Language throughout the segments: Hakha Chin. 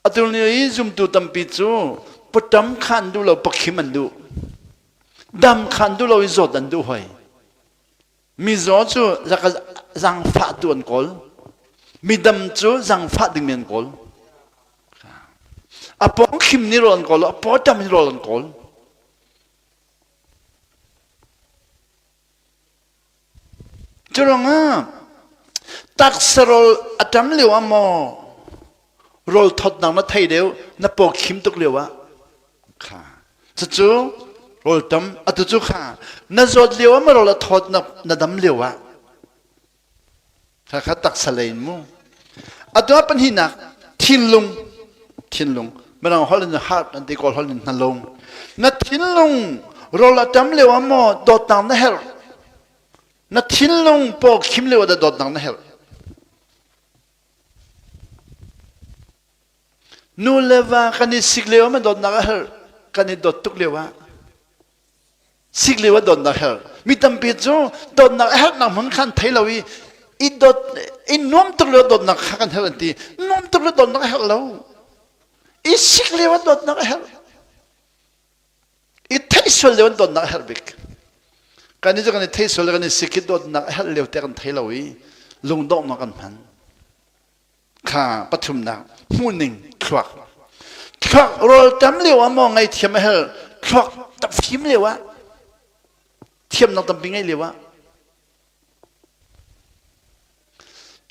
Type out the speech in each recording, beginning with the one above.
Atu lio i zumtu tampi cu pawṭam kha an duh lo, pakhim an duh. Dam kha an duh lo i zawt an duh hoi. Mizaw cu zaangfah tu an kawl. Midam cu zaangfah dingmi an kawl. A pawng khim nih rawl an kawl, a pawṭam in rawl an kawl. Curuangah taksa rawl a ṭam lio ah maw rawl thawtnak na thei deuh na paw khim tuk lio ah kha cucu rawlṭam atu cu kha na zawt lio ah maw rawl a thawt na, na dam lio ah kha kha taksa lei in mu atu ah pahnihnak thinlung thinlung mirang holh in heart an ti kawl holh in hnalung na thinlung rawl a ṭam lio ah maw dawtnak na herh na thinlung paw khim lio ah dah dawtnak na herh nu le va kan i sik lio ah ma dawtnak a herh kan i dawt tuk lio ah sik lio ah dawtnak herh mi tampi cu dawtnak a herhnak hmun khan thei lo i i dawt i nuam tuk lio dawtnak kha kan herh an ti nuam tuk lio dawtnak a herh lo i sik lio ah dawtnak a herh i theih sual lio an dawtnak a herh bik kan i cu kan i theih sual kan i sik i dawtnak a herh lio te kan thei lo i lungdonghnak kan hman Kha pathumnak hmuhning thluak. Thluak rawl tam lio ah maw ngaithiam a hel thluak tam fim lio ah thiamnak tampi ngei lio ah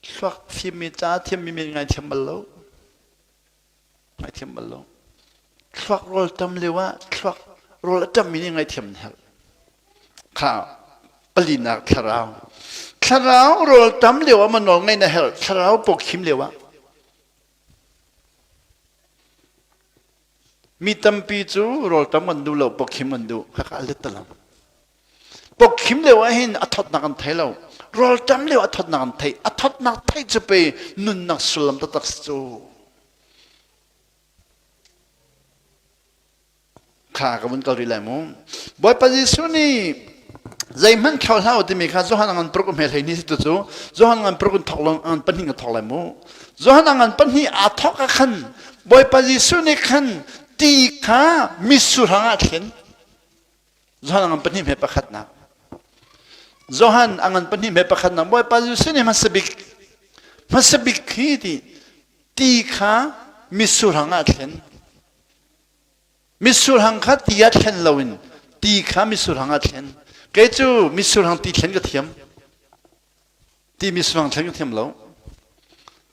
thluak fimmi ca thiammi men ngaithiam bal lo ngaithiam bal lo thluak rawl tam lio ah thluak rawl a tammi nih ngaihthiam an herh kha palinak thlarau thlarau rawl tam lio ah ma nawl ngaih na herh thlarau pawkhim lio ah mi tampi cu rawl tam an duh lo pawkhim an duh khaka a let talam pawkhim lio ah hin a thawtnak an thei lo rawl tam lio a thawtnak an thei a thawtnak theih cu pe nunnak sullam taktak cu Kha ka vun kal rih lai mu. Bawipa Jesuh nih zeihmanh kho hlah u timi kha Johan ngan paruk hme hlei ni si tu cu Johan ngan paruk in thok long ngan pahnih ka thok lai mu. Johan ngan pahnih aa thok ah khan Bawipa Jesuh nih khan ti kha mitsur hang ah thlen. Johan ngan pahnih hme pakhatnak. Johan a ngan pahnih hme pakhatnak Bawipa Jesuh nih hmasa bik hmasa bik hi ti ti kha mitsur hang ah thlen. Mitsur hang kha ti ah thlen loin ti kha mitsur hang ah thlen. Kei cu mitsur hang ti thlen ka thiam. Ti mitsur hang thlen ka thiam lo.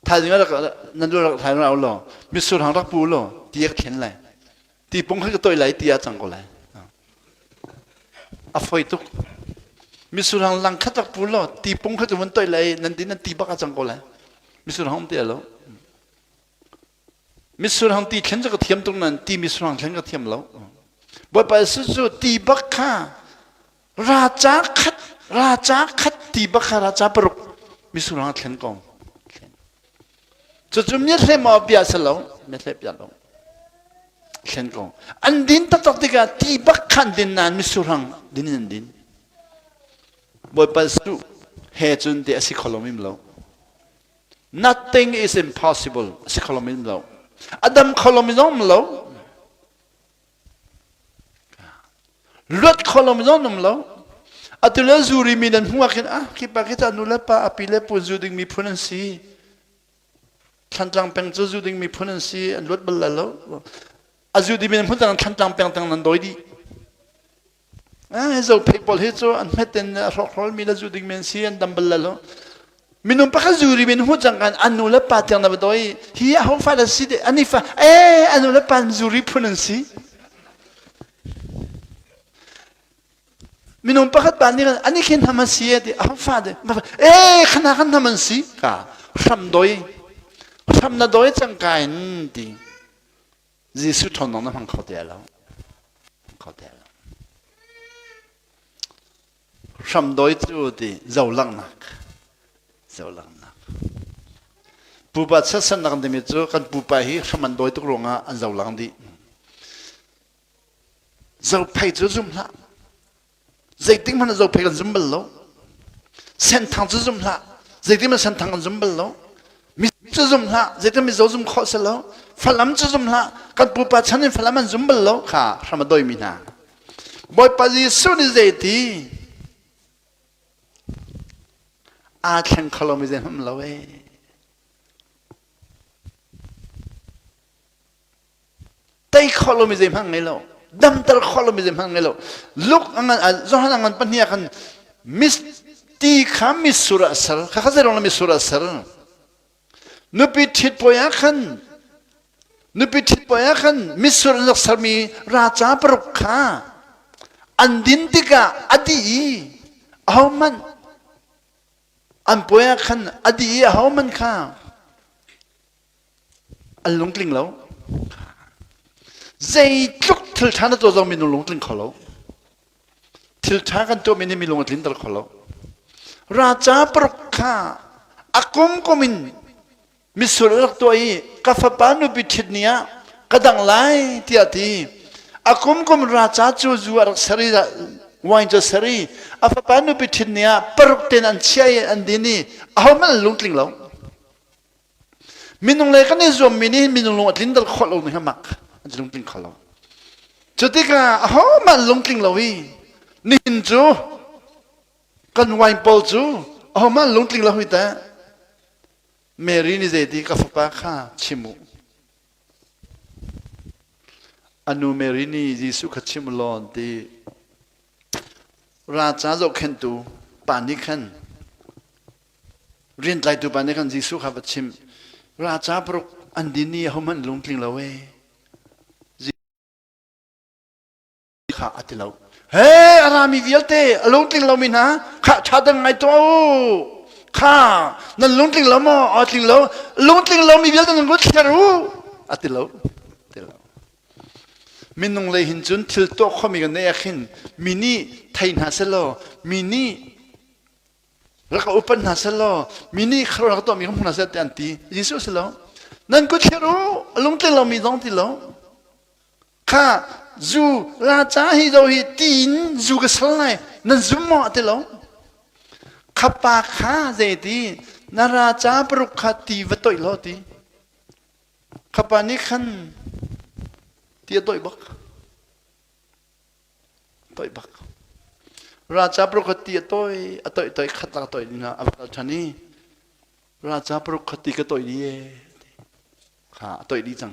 Thaizing ah rak nan lu rak thlai ra law mitsur hang rak pu law ti ka thlen lai. Ti pung kha ka toih lai ti ah cang ko lai. A foi tuk. Mitsur hang lang khat rak pu law ti pung kha cu vun toih lai nan ti nan ti bak ah cang ko lai. Mitsur hang um ti lo. Mitsur hang ti thlen cu ka thiam tuk nain ti mitsur hang thlen ka thiam lo. Bawipa Jesuh cu ti bak kha raca khat raca khat ti bak kha raca paruk mitsur hang thlen ko. Cucu miathle maw bia si lo, miathle bia lo. Thlen ko. An din taktak tikah ti bak khan din nain mitsur hang din in an din. Bawipa Jesuh he cun ti a si kho lo mim lo. Nothing is impossible. A si kho lomi um lo. A dam kho lomi zong um lo. Luat kho lomi zong um lo. Atu le zuri mi nan hmuh ah khin ah khi pa khi ta nu le pa api le pu zu ding mi phun an si. Thlantlang peng cu zu ding mi phun an si an luat bal lai lo. A zu ding mi nan hmun tang thlantlang peng tang nan doi dih. Zophei pawl hi cu an hmet in a hrawkhrol mi le zu ding men si an dam bal lo. Minung pakhat zu ri men hu cang kan an nu le pa tiang na va doi hi a ho fa le si de ani fa eh an nu le pa zu ri phun an si. Minung pakhat pa nih ani khin ham an si ti a ho fa de eh khana kan ham an si ka hram doi hram na doi cang ka in ti Jesuh ṭhawnnak na hmang kho te lo. Kho te lo. Hramdawi cu ti zolanghnak. Zolanghnak. Pupa chiatsannak an timi cu kan pupa hi hram an dawi tuk ruangah an zolang dih. Zophei cu zum hlah. Zeitik hmanh zophei kan zum bal lo. Senthang cu zum hlah. Zeitik hmanh senthang kan zum bal lo. cu zum hlah, zeitin mizo zum khawh si lo. Falam cu zum hlah, kan pupa chan in Falam an zum bal lo kha hram a doimi hna. Bawipa Jesuh nih zeiti aa thleng kho lomi zeihmanh um lo ee. Tei khawh lomi zeihmanh ngei lo. Damter khawh lomi zeihmanh ngei lo. Luk a ngan Johan a ngan pahnih ah khan mis ti kha mitsur ah ser. Kha kha zeiruang na mitsur ah ser? Nupi ṭhit puai ah khan nupi ṭhit puai ah khan mitsur an rak sermi raca paruk kha an din tikah a dih i ahohmanh an puai ah khan a dih i ahohmanh kha an lungtling lo. Zeitluk thil ṭha na tuah zong minung lungtling kho lo. Thil ṭha kan tuahmi nih mi lung a tlinter kho lo. Raca paruk kha a kumkum in mitsur a rak tuah i ka fapa nupi ṭhit ni ah ka dang lai tiah a ti. A kumkum raca cu zu a rak ser i wine cu a ser i a fapa nupi ṭhit ni ah paruk ten an chiah i an din i ahohmanh an lungtling lo. Minung le kan i zuammi nih minung lung a tlinter khawh lo ning mak an lungtling kho lo. Cu tikah ahohmanh lungtling lo i nihin cu kan wine pawl cu ahohmanh lungtling lo hi teh Mary nih zeiti ka fapa kha chim u. A nu Mary nih Jesuh kha chim u law an ti. Raca zohkhenhtu pa nih khan Rian tlaitu pa nih khan Jesuh kha va chimh. Raca paruk an din i ahohmanh lungtling lo ee. Kha a ti lo. He a rami vialte a lungtling lomi hna kha ṭha dang ngai tuah u. Kha nan lungtling lo maw? A tling lo. Lungtling lomi vialte nan kut thler u. A ti lo. Ti lo. Minung lei hin cun thil tuah khomi kan neih ah khin mi nih thei hna selaw mi nih rak ka upat hna selaw mi nih kha rak tuahmi kha hmu hna seh tiah an ti Jesuh si lo nan kut thlir u a lungtling lomi zong ti lo kha zu la ca hi do hi tiin zu ka sal lai nan zum maw ti lo kha pa kha zei ti na ra ca paruk kha ti va toih lo ti kha pa nih khan ti a toih bak Toih bak. Raca paruk kha ti a toi, a toih toi khat lak toih ding ah a va kal ṭhan i raca paruk kha ti ka toih dih ee. Kha a toih dih cang.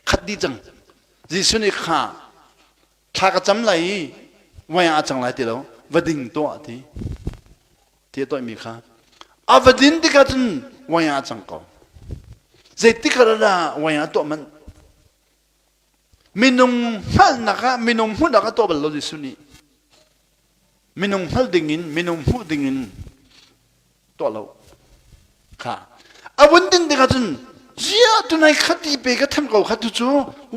Khat dih cang. Jesuh nih kha thla ka cam lai i voi ah a cang lai ti lo va ding tuah ti. Ti a toihmi kha a va din tikah cun voi ah a cang ko. Zeitik ah dah voi ah tuah manh? Minung hngalhnak ah minung hmuhnak a tuah bal lo Jesuh nih. Minung hngalh dingin minung hmuh dingin tuah lo. Kha a vun din tikah cun ziah tunai khati pe ka them ko kha tu cu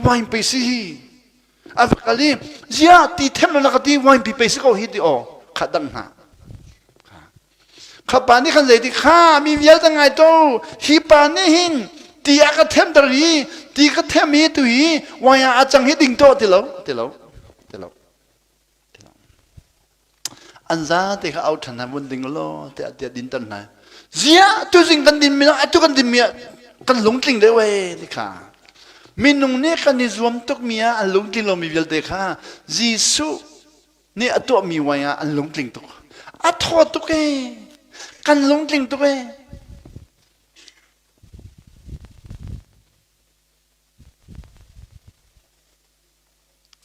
wine pe si hi. A va kal i ziah ti them lo na ka ti wine pi pe si ko hi ti aw kha dang hna. Kha pa nih khan zeiti kha mi vialte ngai to hi pa nih hin ti a ka themter i ti ka them i tu hi wai ah a cang hi ding to ti lo ti lo ti lo ti lo an za te kha au than hna vun ding lo te tiah din tan hna zia tu zing kan din mi atu kan din mi kan lungtling deuh e ti kha minung nih kan i zuam tuk mi ah an lungtling lo mi vialte kha Jesuh nih a tuahmi wine ah an lungtling tuk. A thaw tuk ee. Kan lungtling tuk ee.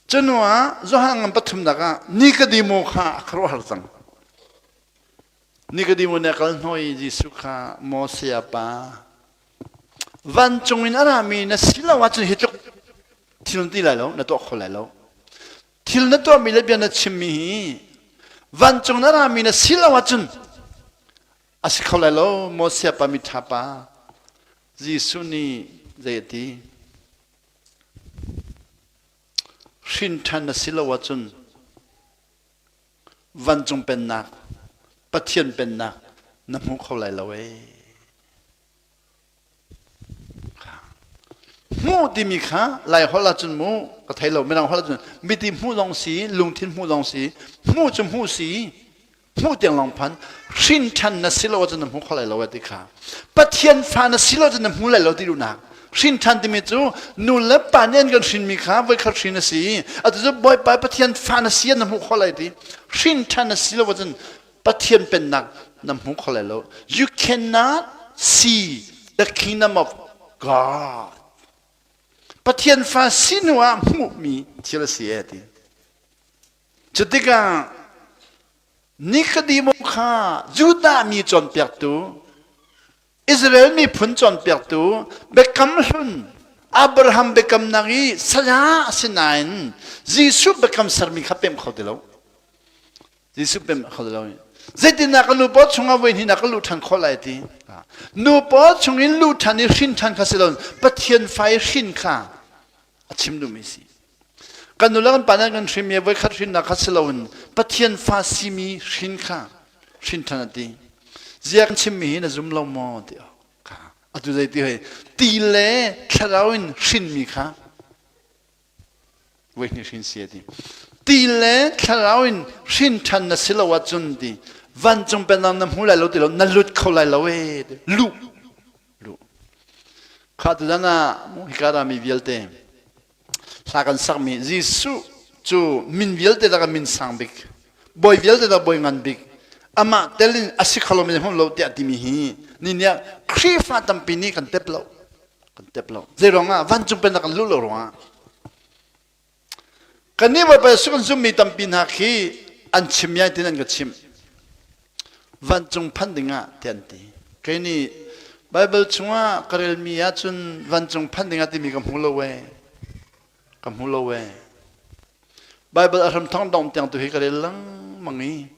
Cunu ah Johan ngan pathumnak ah Nikodemo kha a khuaruahhar cang. Nikodemo nih a kal hnawh i Jesuh kha maw sayapa vancung in a rami na si lo ahcun hi tluk thil na ti lai lo na tuah kho lai lo Thil na tuahmi le bia na chimmi hi vancung na rami na si lo ahcun a si kho lai lo maw siapa miṭha pa Jesuh nih zei a ti hrin ṭhan na si lo ahcun vancung pennak Pathian pennak na hmu kho lai lo ee Hmuh timi kha Lai holh ahcun mu ka thei lo Mirang holh ahcun miti hmuh zong si lungthin hmuh zong si hmuh cu hmuh si. Hmuh tiang lawng phan. Hrin ṭhan na si lo ahcun na hmu kho lai lo ti kha. Pathian fa na si lo ahcun na hmu lai lo ti duhnak. Hrin ṭhan timi cu nu le pa nih an kan hrinmi kha voikhat hrin a si. Atu cu Bawipa Pathian fa na si na hmuh kho lai ti. Hrin ṭhan na si lo ahcun Pathian pennak na hmu kho lai lo. You cannot see the kingdom of God. Pathian fa si hnu ah hmuhmi thil a si e ti. Cutikah Nikodemo kha Judah mi cawnpiaktu Israel miphun cawnpiaktu biakam hlun Abraham biakamnak i saya a si nain Jesuh biakam sermi kha pem kho ti lo. Jesuh pem kho ti lo. Zeitindah ka nu paw chungah voi hnih na ka luh ṭhan khawh lai ti. Nu paw chungin luh ṭhan i hrin ṭhan kha si lo Pathian fa i hrin kha a chim duhmi si. Kan nu le kan pa nih kan hrinmi voikhat hrinnak kha si loin Pathian fa simi hrin kha hrin ṭhan a ti. Zia kan chimmi hi na zum lo maw ti kha atu zei ti hei ti le thlarau in hrinmi kha voi hnih hrin si a ti. Ti le thlarau in hrin ṭhan na si lo ahcun ti vancung pennak na hmu lai lo ti lo na lut kho lai lo ee luh luh kha tu zan ah hika rami vialte hla kan sakmi Jesuh cu min vialte lakah min sang bik bawi vialte lakah bawi ngan bik amah tel in a si kho lomi hmun lo tiah timi hi ni nih Khrihfa tampi nih kan tep lo kan tep lo zei ruangah vancung pennak kan luh lo ruangah Kannih Bawipa Jesuh kan zummi tampi hna khi an chim iai tin an ka chimh. Vancung phanh dingah ti an ti. Kei nih Baibal chungah ka relmi ahcun vancung phanh dingah timi ka hmu lo ee. Ka hmu lo ee. Baibal a hram thong dong tiang tu hi ka rel lengmang i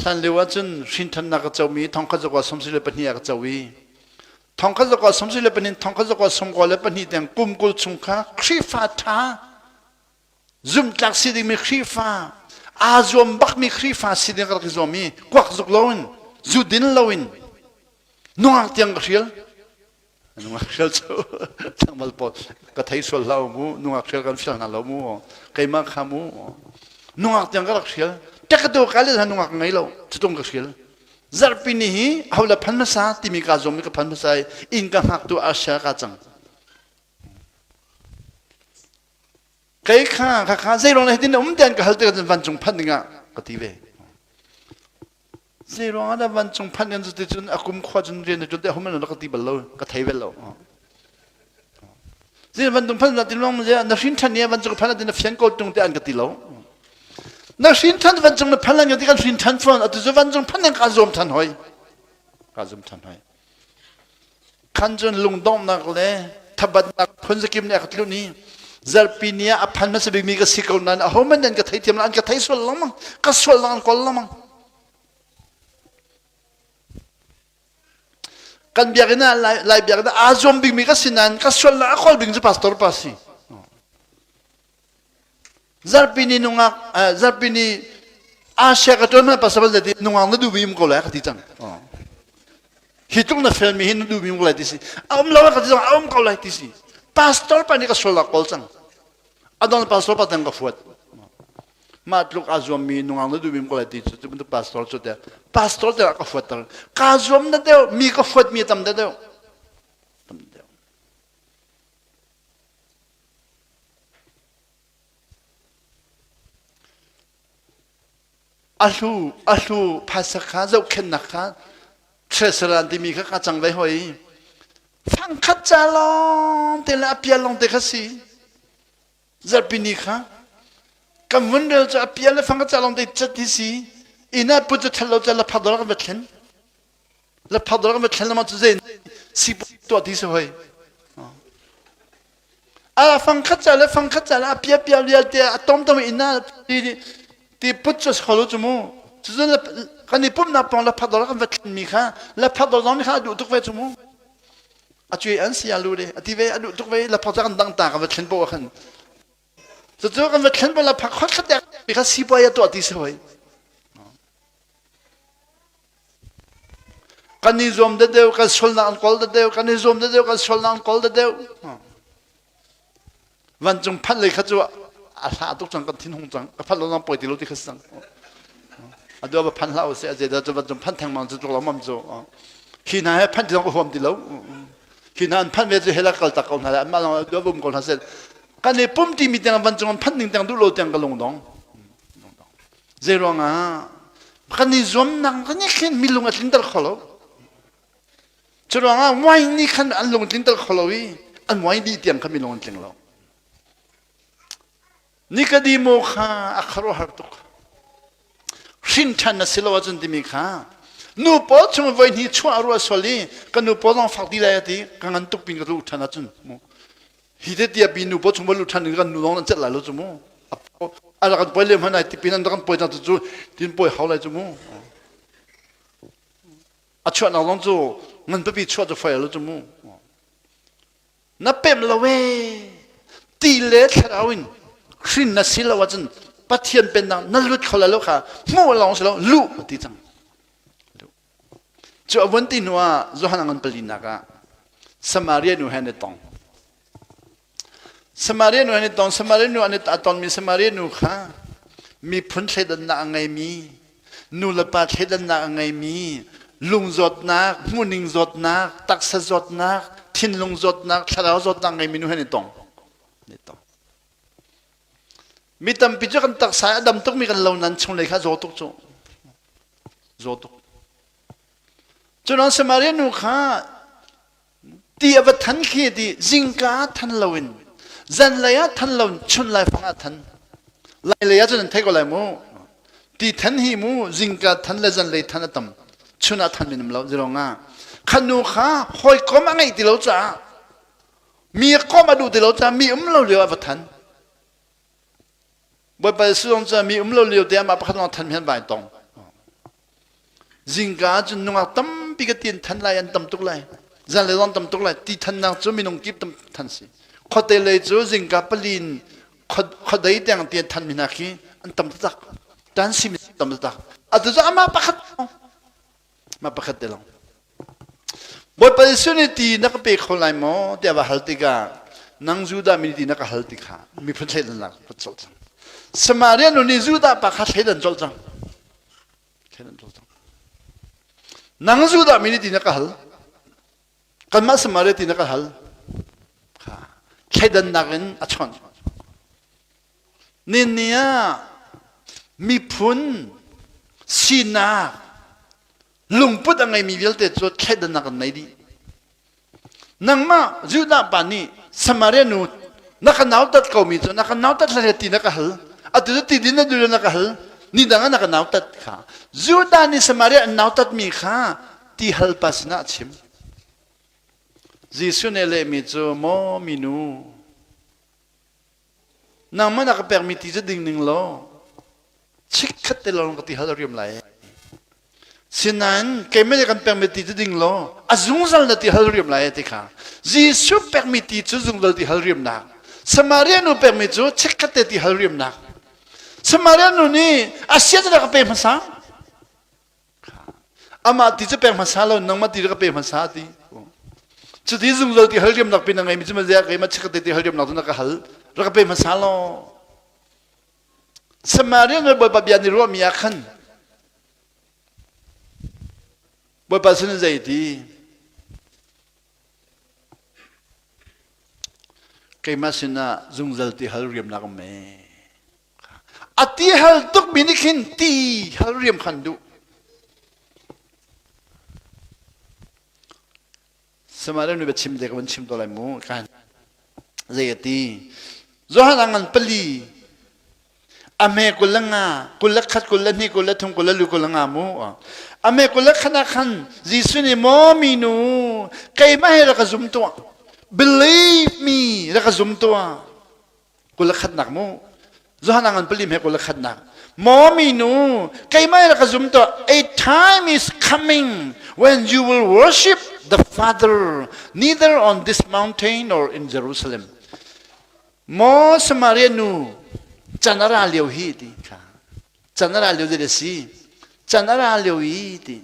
Hlan lio ahcun hrinthannak ka comi thongkhat zakua 72 ah ka co i thongkhat zakua 72 thongkhat zakua 92 tiang kum 20 chung kha Khrihfa ṭha zumhtlak si dingmi Khrihfa aa zuam bakmi Khrihfa si ding ka rak i zuam i kuak zuk loin zu din loin nungak tiang ka hrial. Nungak hrial cu tlangval pawl ka thei sual hlah mu nungak hrial kan fial hna lo mu keimah kha mu nungak tiang ka rak hrial tek ka ka le nungak ngei lo cutung ka hrial zarhpi ni hi ho la phan hmasa timi ka zuam ka phan hmasa i inn ka hngak tu Asia ka cang Kei kha kha kha zei ruang hitin um tian ka hal tikah vancung phanh dingah ka ti ve. Zei ruang ah dah vancung phanh kan cu cun a kum khua cun rian na ṭuan te hum na ka ti bal lo ka thei bal lo. Zin vancung phanh na ti long na hrin ṭhan ni vancung phanh na fian ko tung te an ka ti lo. Na hrin ṭhan vancung na phanh lan ti kan hrin ṭhan fawn atu cu vancung phanh ka zuam ṭhan hoi. Ka zum ṭhan hoi. Khan cun lungdonghnak le thabatnak phunzakim nih a ka tlunh i zarhpi ni ah a phan hmasa bikmi ka si ko nain ahohmanh nih an ka theithiam lo an ka thei sual lengmang ka sual lang an kawl lengmang kan biakinn ah lai, lai biakinn ah aa zuam bikmi ka si nain ka sualnak a kawl bik cu pastor pa si Zarhpi ni nungak zarhpi ni Asia ka ṭuan hmanh pasal le ti nungak na duh mi um ko lai ka ti cang. Hi tluk na fel mi hi na duh mi um ko lai ti si. A um lo ka ti cang a um ko lai ti si. Pastor pa nih ka sual kawl cang. A dong pastor pa tang ka fuat. Mah tluk a zuam mi nungak na duh mi um ko lai ti cu bantuk pastor cu te pastor te ka fuat ter. Ka zuam na deuh mi ka fuat mi tam deuh. Tam deuh. A hlu a hlu phaisa kha zohkhenhnak kha treasurer an timi kha ka cang ve hoi. Fangkhat ca lawng te le a pial lawng te kha si. Zarhpi ni kha kan vun rel cu a pial le fangkhat ca lawng te cat hi si. Inn ah put cu ṭhat lo ca la phak dawr kan va thlen. La phak dawr kan va thlen lama cu zei si tuah ti si hoi. A fangkhat ca le fangkhat ca le a pia pia vialte a tom tom in na ti ti put cu kholo cu mu cun kan i pumnak pong la phat dor kan va thlen mi kha la phat dor zong kha a duh tuk ve cu mu a cuai an sia lu de a ti ve a duh tuk ve la phat kan dang ta kan va thlen po khan cucu kan va thlen po la phak khot khat mi kha sipuai a tuah ti si hoi Kan i zuam deuh kan sualnak an kawl deuh kan i zuam deuh kan sualnak an kawl deuh. Vancung phanh lei kha cu a hla tuk cang kan thinhung cang ka phanh lo nang poi ti lo ti kha si cang. A dua va phan hlah usih a zeidah cu van cung phan thengmang cu tluk lo mam cu. Hi hna he phanh ti zong ka huam ti lo. Hi hna an phanh ve cu hela kal tak ko hna le anmah lawng dua um ko hna seh. Kan i pum ti mi tiang van cung an phanh ding tiang duh lo tiang ka lung dong. Zei ruangah kan i zuamnak kan i khin mi lung a tlinter kho lo. Cu ruangah wine nih khan an lung tlinter kho lo i an wine dih tiang kha mi lung an tling lo. Nikadimo kha a khuaruahhar tuk. Hrin ṭhan na si lo ahcun timi kha nu pawl chung voi hnih chuah a ruah sual i ka nu pawl zong fak ti lai a ti ka ngan tuk pin ka luh ṭhan ahcun mu hi te tia pi nu pawl chung va luh ṭhan in kan nu zong an celh lai lo cu mu a rak kan poi lem hmanh ai ti pin an rak kan poi cang cu tin poi hau lai cu mu a chuahnak zong cu ngan pipi chuah cu fai lo cu mu Na pem lo ee. Ti le thlarau in hrin na si lo ahcun Pathian pennak na lut kho lai lo kha hmuh lawng si lo luh a ti cang. Cu a vun ti hnu ah Johan a ngan palinak ah Samaria nu he an i tong. Samaria nu he an i tong. Samaria nu an i a tonmi Samaria nu kha miphun thleidannak a ngeimi nu le pa thleidannak a ngeimi lung zawtnak, hmuhning zawtnak, taksa zawtnak, thinlung zawtnak, thlarau zawtnak ngeimi nu he an i tong. An i tong. Mi tampi cu kan taksa a dam tukmi kan lo nan chunglei kha zaw tuk cu. Zaw tuk. Cunon Samaria nu kha Ti a va than khi ti zingka ah than loin zanlei ah than lo chun laifang ah than. Lailei ah cun an thei ko lai mu. Ti than hi mu zingka than le zanlei than a tam. Chun ah than minum lo zirong ah. Khanu kha hawikom a ngeih ti lo caah mi kom a duh ti lo caah mi um lo lio ah va than. Bawipa Jesuh zong cu mi um lo lio te amah pakhat lawng than hian vai tong. Zingka cun nungak tampi ka tin than lai an tam tuk lai. Zanlei zong tam tuk lai. Ti thannak cu minung kip tam than si. Khuate lei cu zingka palin khuadei tiang ti than mi hna khi an tam taktak. Tan si mi tam taktak. Atu cu amah pakhat mah pakhat te lawng. Bawipa Jesuh nih ti na ka pe kho lai maw tiah va hal tikah nang Judah mi ti na ka hal ti kha miphun thleidannak ka colh cang. Samaria nu nih Judah pa kha thleidan colh cang. Thleidan colh cang. Nang Judah mi nih ti na ka hal. Kanmah Samaria ti na ka hal. Kha thleidannak in a chawnh. Ninni ah miphun sinak lungput a ngeimi vialte cu thleidannak an nei dih. Nangmah Judah pa nih Samaria nu na ka nautat komi cu na ka nautat hlei ti na ka hal. Atu cu ti din na duh na ka hal. Ni dang ah na ka nautat kha. Judah nih Samaria an nautatmi kha ti hal pa sinah a chim. Jesuh nih a lehmi cu maw minu Nangmah na ka pekmi ti cu ding ning law chikkhat te lawng ka ti hal riam lai. Sinain keimah nih kan pekmi ti cu ding law a zungzal na ti hal riam lai ti kha. Jesuh pekmi ti cu zungzal ti hal riamnak. Samaria nu pekmi cu chikkhat te ti hal riamnak. Samaria nu nih a sian ka pe hmasa. Amah ti cu pek hmasa lo nangmah ti ka pe hmasa ti. Cuti zungzal ti hal riamnak pin na ngeimi cu mazia keimah chikkhat ti hal riamnak cu na ka hal rak ka pe hmasa law. Samaria nu Bawipa bia ni ruahmi ah khan Bawipa sin zei ti keimah sinah zungzal ti hal riamnak um ee. A ti hal tukmi nih khin ti hal riam khan duh. Samaria nu biachim te ka van chim to lai mu kan zei a ti Johan a ngan pali a me kul le nga kul le khat kul le hnih kul le thum kul le lu kul le nga mu a me kul le khat ah khan Jesuh nih maw mi nu keimah he rak ka zum tuah believe me rak ka zum tuah 21nak mu Johan ngan palim he 21nak maw minu keimah rak ka zum to a time is coming when you will worship the father neither on this mountain nor in Jerusalem maw Samaria nu chan a ra lio hi ti kha chan a ra lio zei si chan a ra lio i ti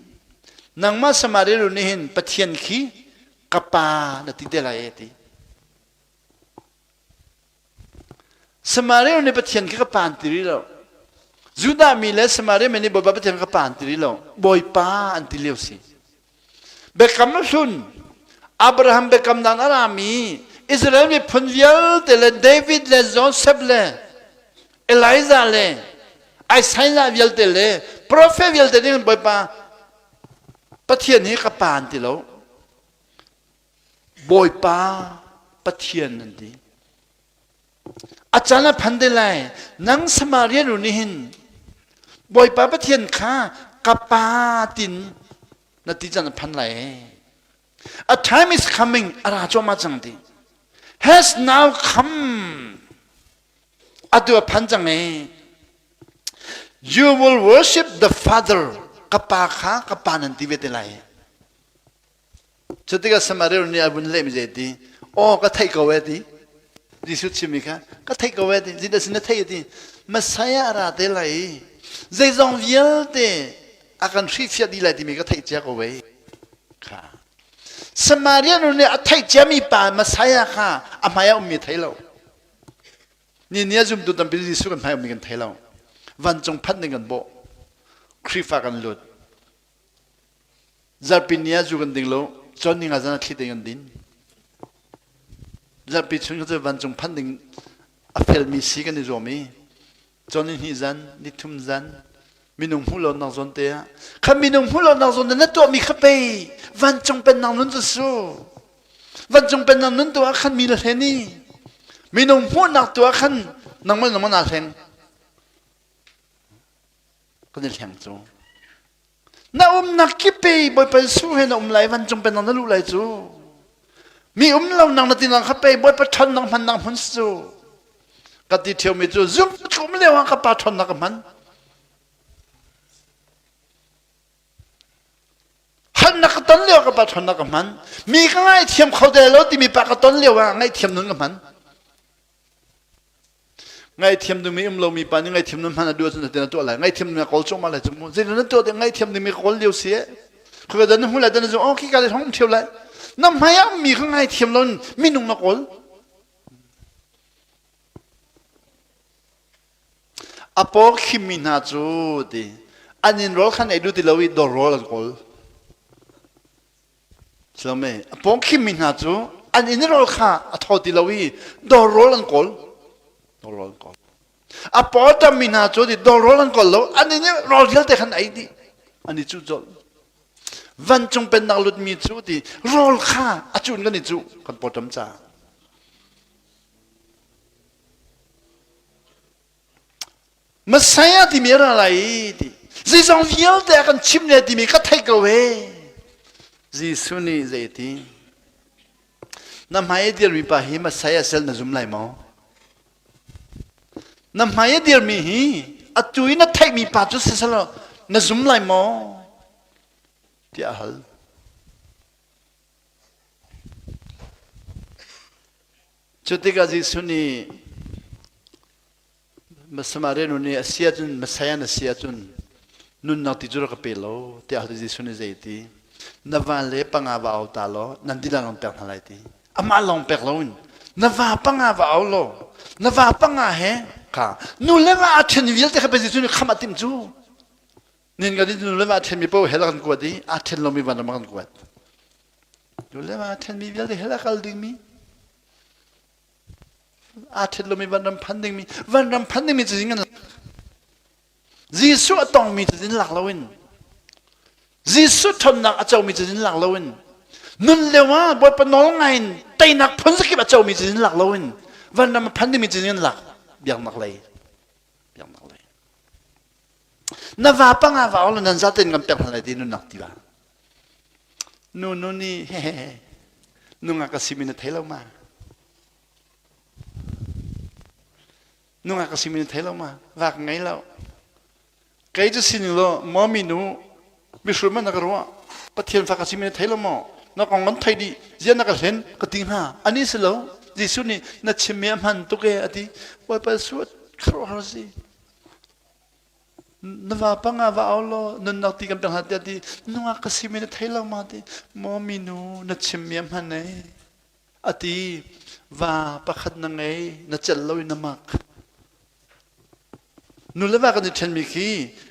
nangmah Samaria nu nih hin Pathian khi ka pa na ti te lai e ti Samaria nih Pathian khi ka paan ti rih lo. Judah mi le Samaria mi nih Bawipa Pathian ka pa an ti rih lo. Bawipa an ti lio si. Biakam hlun Abraham biakamnak a rami Israel miphun vialte le David le Joseph le Elijah le Isaiah vialte le prophet vialte nih Bawipa Pathian hi ka pa an ti lo. Bawipa Pathian an ti. A caan a phan te lai. Nang Samaria nu nih hin Bawipa Pathian kha ka pa tin na ti caan a phan lai. A time is coming a ra cuahmah cang ti. Has now come. Atu a phan cang e. You will worship the Father. Ka pa kha ka pa nan ti ve te lai. Cutikah Samaria nih a vun lehmi zei ti? Aw ka theih ko e ti. Jesuh chimmi kha ka theih ko e ti. Zeidah sin na theih ti? Messiah a ra te lai i zeizong vialte a kan hrihfiah dih lai timi ka theih cia ko e. Kha. Samaria nu nih a theih ciami pa Messiah kha a hmai ah ummi thei lo. Ni ni a zumtu tampi Jesuh kan hmai ummi kan thei lo. Vancung phanh ding kan bawh. Khrihfa kan lut. Zarhpi ni ah zu kan ding lo, cawn ni nga zan ah thli te kan din. Zarhpi chung cu vancung phanh ding a felmi si kan i zuam i cawn ni hnih zan, ni thum zan, minung hmuh lo nak zawn te ah kha minung hmuh lo nak zawn te na tuahmi kha pei vancung pennak nun cu su. Vancung pennak nun tu ah khan mi na hlen i minung hmuhnak tu ah khan nangmah nangmah naa hleng. Kan i hleng cu. Na umnak kip i Bawipa Jesuh he na um lai vancung pennak na luh lai cu. Mi um lo nang na tinang kha pei Bawipa ṭhawnnak hmannak hmun si cu. Ka ti ṭheomi cu zum ka um lio ah ka pa ṭhawnnak ka hman. Harnak ka ton lio ah ka pa ṭhawnnak ka hman. Mi ka ngaithiam kho te lo timi pa ka ton lio ah ngaihthiam nun ka hman. Ngaihthiam dingmi um lomi pa nih ngaihthiam nun hman a duh ahcun na tuah lai. Ngaihthiam dingmi a kawl cuahmah lai cu mu. Zeitin na tuah ding ngaihthiam dingmi ka kawl lio si eh. Khoi dan na hmu lai dan na zung oh khi ka le hong um ṭheo lai. Na hmai ah mi kha ngaithiam lo in minung na kawl. A paw khimmi hna cu ti an inn rawl khan ei duh ti lo i dawr rawl an kawl. Salome a pawng khimmi hna cu an inn rawl kha a thaw ti lo i dawr rawl an kawl. Dawr rawl an kawl. A paw ṭammi hna cu dawr rawl an kawl lo an inn rawl vialte khan ei dih. An i cuh colh. Vancung pennak lutmi cu ti rawl kha a cun kan i cuh kan paw ṭam caah. Messiah timi a ra lai i ti. Zeizong vialte a kan chimh le timi ka theih ko e. Jesuh nih zei ti? Na hmai i dirmi pa hi Messiah sel na zum lai maw? Na hmai i dirmi hi atu i na theihmi pa cu siselaw na zum lai maw? tiah a hal. Cu tikah Jesuh nih Samaria nu nih a si ahcun Messiah na si ahcun nunnak ti cu rak ka pe lo tiah Jesuh nih zei ti na va le panga va au ta law nan dihlak an pek hna lai ti amah lawng pek loin na va panga va au law na va panga he kha nu le va a ṭhen vialte kha Jesuh nih kham a timh cu nin kan nu le va a ṭhenmi paoh hell a kan kuat i aa ṭhen lomi vanram a kan kuat nu le va a ṭhenmi vialte hell a kal dingmi aa ṭhen lomi vanram phan dingmi vanram phan dingmi cu kan Jesuh a tongmi cu zin lak loin Jesuh ṭhawnnak a comi cu zin lak loin nun lio ah Bawipa nawl ngai in teinak phun zakip a comi cu zin lak loin vanram a phan dingmi cu zin lak biaknak lei biaknak lei na va panga va ol nan zaten kan pek hna lai ti nunnak ti ba nu nu ni hehehe nungak ka simi na thei lo ma nungak ka simi na thei lo ma va ka ngei lo kei cu sining lo maw mi nu mihrum man na ka ruah pathian fa ka simi na thei lo maw na kong kan thei dih zian na ka hlen ka ti hnga ani si lo Jesuh nih na chimmi a hman tuk e ati Bawipa suat khuaruahhar si Na vapa nga va au law nunnak ti kan pek hna tiah ti nungak ka simi na thei lo ma ti maw minu na chimmi a hman ei a ti va pakhat na ngei na celh lo in na mak. Nu le va kan i ṭhenmi khi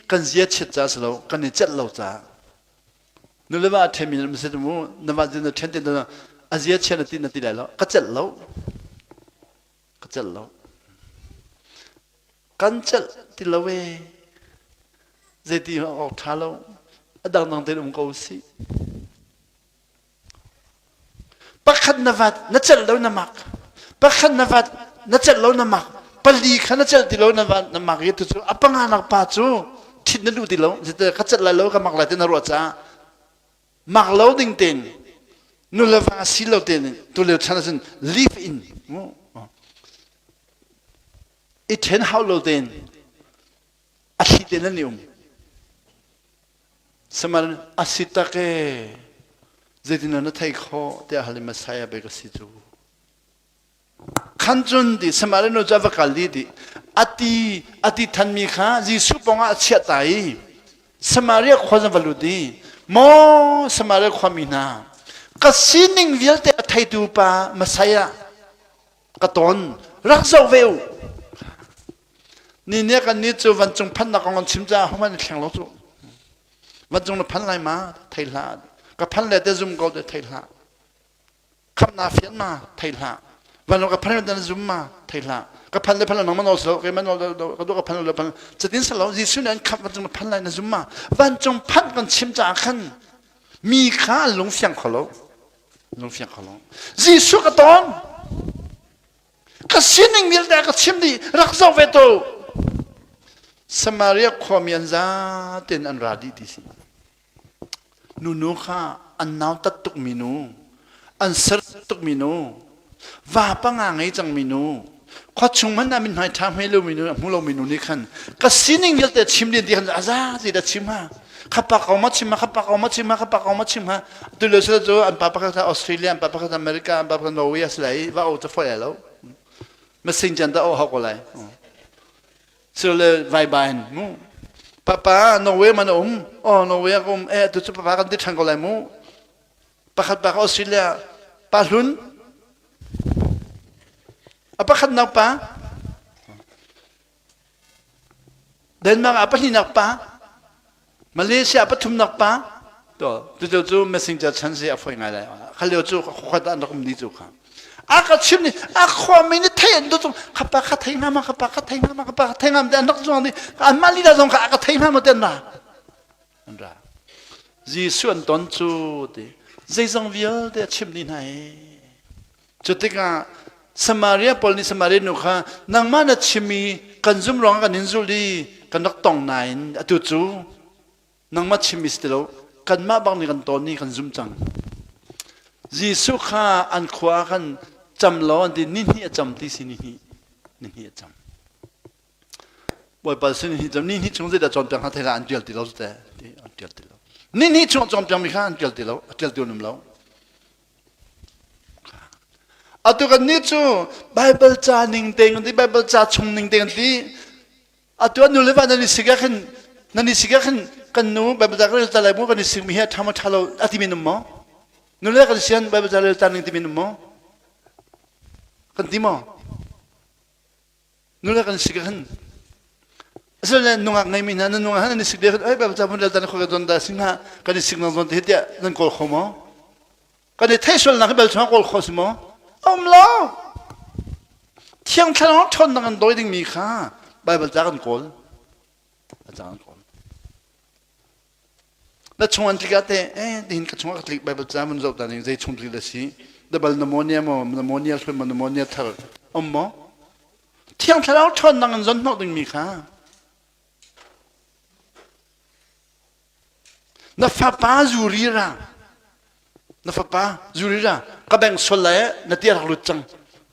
kan zia chiat ca si lo, kan i celh lo ca. Nu le va a ṭhenmi na si mu, na va na ṭhen te a zia chia na ti na ti lai lo. Ka celh lo. Ka celh lo. Kan celh ti lo e. Zeiti awk ṭha lo. A dangdang tein um ko si. Pakhat na vat na celh lo na mak. Pakhat na vat na celh lo na mak. Pali kha na celh ti lo na vat na mak i tu cu a panganak pa cu ṭhit na duh ti lo. Ka celh lai lo ka mak lai ti na ruah caah mak lo ding tein nu le va si lo tein tu lio chan ahcun live in i ṭhen hau lo tein a thli tein an i um. Sihmanhsehlaw a si tak ee, zeitindah na theih khawh tiah hal i Messiah bik a si cu. Khan cun ti Samaria nu cu a va kal i ti a ti a ti thanmi kha Jesuh pawngah a chiah ta i Samaria khua zan va lut i maw Samaria khuami hna ka sining vialte a theitu pa Messiah ka ton rak zoh ve u Ni nih kan nih cu vancung phannak kong an chim caah hohmanh an thleng lo cu. Vancung na phan lai ma? Thei hlah. Ka phan le te zum ko te thei hlah. Khamh fian ma? Thei hlah. Van ka phan le na zum ma? Thei hlah. Ka phan le phan lo nang ma nawl silo ke ma nawl ka du ka phan le phan cutin silo Jesuh nih an khamh vancung na phan lai na zum ma? Vancung phanh kan chim caah khan mi kha an lung fiang kho lo. Lung fiang kho lo. Jesuh ka ton. Ka sining vialte ka chim dih rak zoh ve tu. Samaria khuami an zaten an ra dih ti si. Nunu kha an nautat tukmi nu, an ser tukmi nu, va panga ngei cangmi nu, khua chung hmanh ah mithmai ṭha hmei lomi nu, hmu lomi nu nih khan ka sining vialte chim ding ti khan a za ti dah chim ha. Khapa ko ma chim ha, khapa ko ma chim ha, khapa ko ma chim ha. Tu le sila cu an pa pakhat Australia, an pa pakhat America, an pa pakhat Norway a si lai va o ca foi lo. Masing jan da o hau ko lai. Sile vai bain mu. Papa Norway man um. Oh Norway ka um. Eh tu cu papa kan ti ṭhan ko lai mu. Pakhat pa ka Australia pa hlun. A pakhat nak pa Denmark ah pahnihnak pa, Malaysia ah pathumnak pa, to tu cu messenger chan si a foi ngai lai. Kha lio cu khuat an rak um ni cu kha. A ka chim ni a khua mi ni thei an du chung kha pa kha thei nga ma kha pa kha thei nga ma kha pa kha thei nga ma te an rak zuang ni an mah lila zong kha a ka thei nga ma te an ra. An ra. Jesuh an ton cu ti zeizong vialte a chim ni hna hi. Cu tikah Samaria pawl nih Samaria nu kha nangmah na chim i kan zum ruangah kan in zulh i kan rak tong nain atu cu nangmah chimmi si ti lo kanmah bang nih kan tawn i kan zum cang. Jesuh kha an khua ah khan cam law an ti ni hnih a cam ti si ni hnih ni hnih a cam. Bawipa sin hi ni hnih chung zeidah cawnpiak hna thei an ṭial ti lo te an ṭial ti lo. Ni hnih chung cawnpiak mi kha an ṭial ti lo a ṭial ti um lo. Atu kan nih cu Baibal ca ning tein kan ti, Baibal ca chung ning tein kan ti. Atu an nu le va nan i sik ah khin nan i sik ah khin kan nu Baibal ca kan rel ta lai mu kan i sikmi hi a ṭha maw ṭha lo a timi nan maw? Nu le kan sian Baibal ca rel ta ning timi nan maw? Kan ti maw? Nu le kan sik ah khin Asinain nungak ngeimi hna nan nungak nan i sik deh ai Baibal ca mun rel ta na khua ka don dah sing hna kan i sik nang zon te tiah nan kawl kho maw? Kan i theih sualnak hi bel chung kawl kho si maw? Um lo. Thiang Thlarau ṭhawnnak an dawi dingmi kha Baibal ca kan kawl. A ca kan kawl. Na chung an tlik ah te, eh, tihin ka chung ah ka tlik Baibal ca mun zoh ta ning zei chung tlik da si. Double pneumonia maw, pneumonia hlun maw, pneumonia thar um maw? Thiang Thlarau ṭhawnnak an zon hnawh dingmi kha Na fapa zuri ra. Na fapa zuri ra. Ka beng sual lai na ti rak lut cang.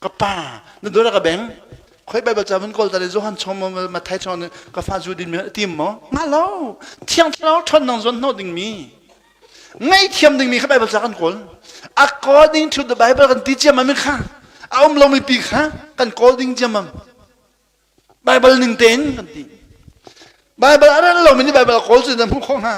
Ka pa na dawr ka beng. Khoi Bible ca mun kawl ta le Johan chong mo Mathai chong ka fa zu din mi tim mo. Nga lo. Thiang thlarau ṭhawn nang zon hnawh ding mi. Ngaihthiam ding mi kha Bible ca kan kawl. According to the Bible kan ti ciammam kha. A um lomi pi kha kan kawl ding ciammam. Bible ning tein kan ti. Bible a rel lomi nih Bible a kawl cu na hmuh khawh hnga.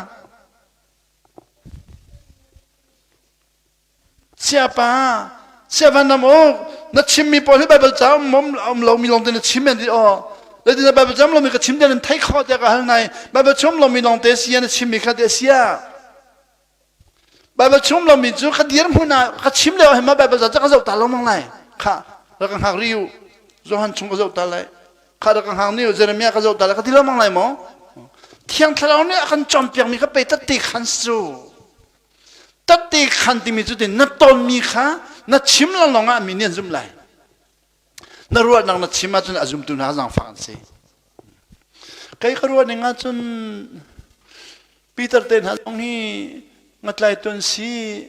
Siapa, siapa nam u, na chimmi pawl hi Bible ca um um lomi lawng te na chim men ti aw. Zeitin Bible cam lomi ka chim den thei kho tiah ka hal nai. Bible chum lomi lawng te sia na chimmi kha te sia. Bible chum lomi cu ka dir hmun ah ka chim lio hin ma Bible ca ka zoh ta lengmang lai. Kha rak ka hngak riu. Johan chung ka zoh ta lai. Kha rak ka hngak niu Jeremiah ka zoh ta lai. Ka ti lengmang lai maw? Thiang Thlarau nih a kan cawnpiakmi kha pe tat khan su. Tat khan timi cu tin na tonmi kha na chim lawng ah mi nih an zumh lai. Na ruahnak na chim ahcun a zumtu hna zaangfak an si. Kei ka ruah ning ahcun Peter te hna zong hi ngatlai tuan si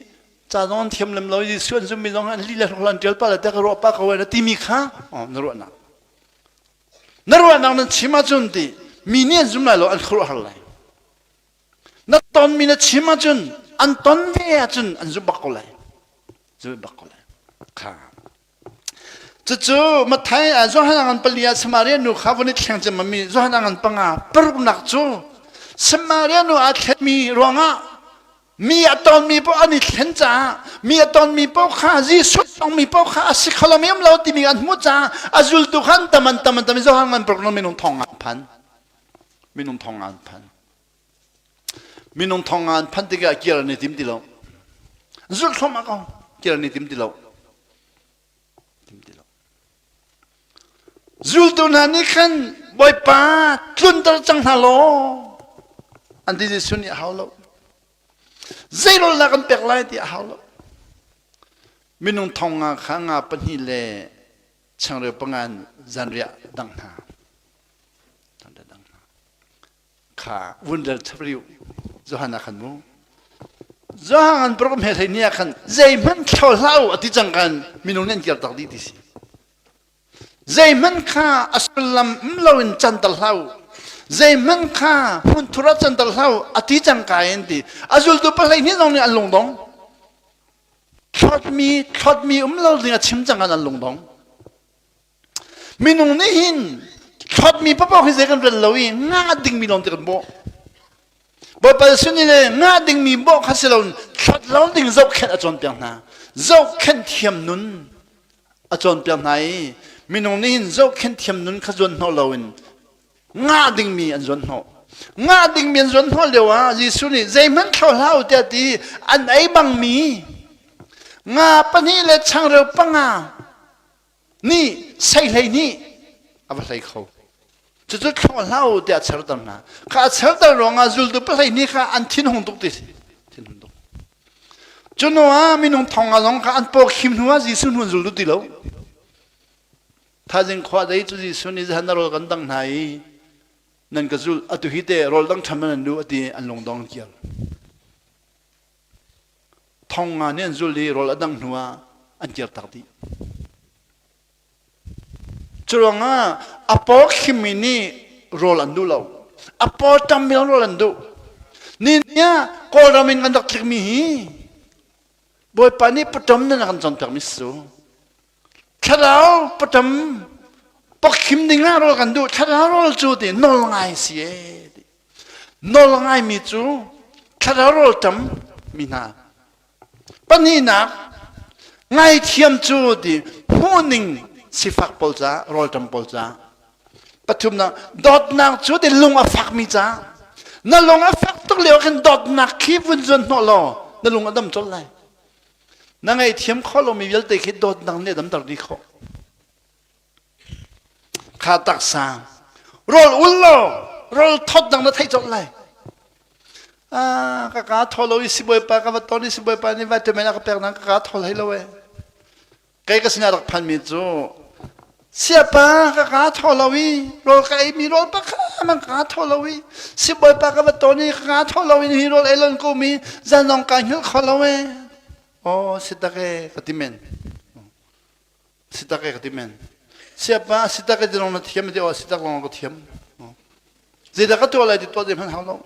ca zong an thiam lem lo Jesuh an zummi zong an li le hlok lan tial pa le te ka ruah pa ko na timi kha na ruahnak. Na ruahnak nan chim ahcun ti mi nih an zum lai lo an khuaruahhar lai. Na tonmi na chim ahcun an ton ve ahcun an zum bak ko lai. Zum bak ko lai. Kha. Cucu Matthai ah Johan ngan pali ah Samaria nu kha vun i thleng cemmi Johan ngan panga paruknak cu Samaria nu aa thlenmi ruangah mi a tonmi paoh an i thlen caah mi a tonmi paoh kha Jesuh tongmi paoh kha a si kho lomi um lo timi an hmuh caah a zultu kha an tam an tam an tam i Johan ngan paruk minung thong an phan minung thong an phan minung thong an phan tikah kir an i tim ti lo zulh thluahmah ko kir an i tim ti lo Zultu hna nih khan Bawipa tlunter cang hna law an ti Jesuh nih a hau lo. Zei rawl dah kan pek lai ti a hau lo. Minung thong nga kha nga pahnih le changreu panga in zanriah dang hna. Dang hna. Kha vun rel chap riu Johan ah khan mu Johan an program he hlei ni ah khan zeihmanh thlo hlah u ati cang kan minung nih an kir tak dih ti si zeihmanh kha a sullam um loin canter hlah u zeihmanh kha hmunthur ah canter hlah u ati cang ka in ti a zultu pahlei hnih zong nih an lungdong thlotmi thlotmi um lo ding a chim cang kan an lungdong Minung nih hin hlawtmi paoh hi zei kan rel lo i ngah dingmi lawng te kan bawh. Bawipa Jesuh nih le ngah dingmi bawh kha si lo hlawt lo ding zohkhenh a cawnpiak hna. Zohkhenh thiam nun a cawnpiak hna i minung nih hin zohkhenh thiam nun kha zuan hnawh loin ngah dingmi an zuan hnawh. Ngah dingmi an zuan hnawh lio ah Jesuh nih zeihmanh thlo hlah u tiah ti an ei bangmi nga pahnih le changreu panga nih seihlei nih a va hlei kho cucu thlawh hlah u tiah a cherter hna kha a cherter ruangah zultu pahlei nih kha an thin hung tuk ti thin hung tuk cu hnu ah minung thong ah zong kha an paw khim hnu ah Jesuh hnu an zul ti lo thazing khua dei cu Jesuh nih zahan na rawl kan dang hna i nan ka zul atu hi te rawl dang ṭham nan lu ati an lungdong kial Thong nga nih an zul i rawl a dangh hnu ah an kirtak dih. Curuangah a paw khimmi nih rawl an duh lo. A paw ṭammi lawng rawl an duh. Ni ni ah Kawlram in kan rak tlikmi hi Bawipa nih paṭam nan a kan cawnpiakmi si cu. Thlarau paṭam pakhim ding ah rawl kan duh. Thlarau rawl cu ti nawl ngai si ee. Nawl ngaimi cu thlarau rawlṭam mi hna. Pahnihnak, ngaithiam cu ti hmuhning sifak pawl ca, rawlṭam pawl ca. Pathumnak, dawtnak cu ti lung a fakmi ca. Na lung a fak tuk lio khin dawtnak khi vun zuan hnawh law na lung a dam colh lai. Na ngaihthiam khawh lomi vialte khi dawtnak nih a damter dih khawh. Kha taksa rawl ul law rawl thawt dang na theih colh lai. Ah, ka ka thaw lo i sibawipa ka va ton i sibawipa nih vitamin a ka pek nang ka ka thaw hlei lo e. Kei ka sinah rak phan mi cu siapa ka ka thaw lo i rawl ka ei mi rawl pakha man ka thaw lo i sibawipa ka va ton i ka ka thaw lo i hi rawl ei lon ko mi zan zong ka hngilh kho lo e. Oh, si tak e ka ti men. Sitak e ka ti men. Siapa sitak e ti na thiam ti aw sitak lawng ka thiam. Zeidah ka tuah lai ti tuah zeihmanh hau lo.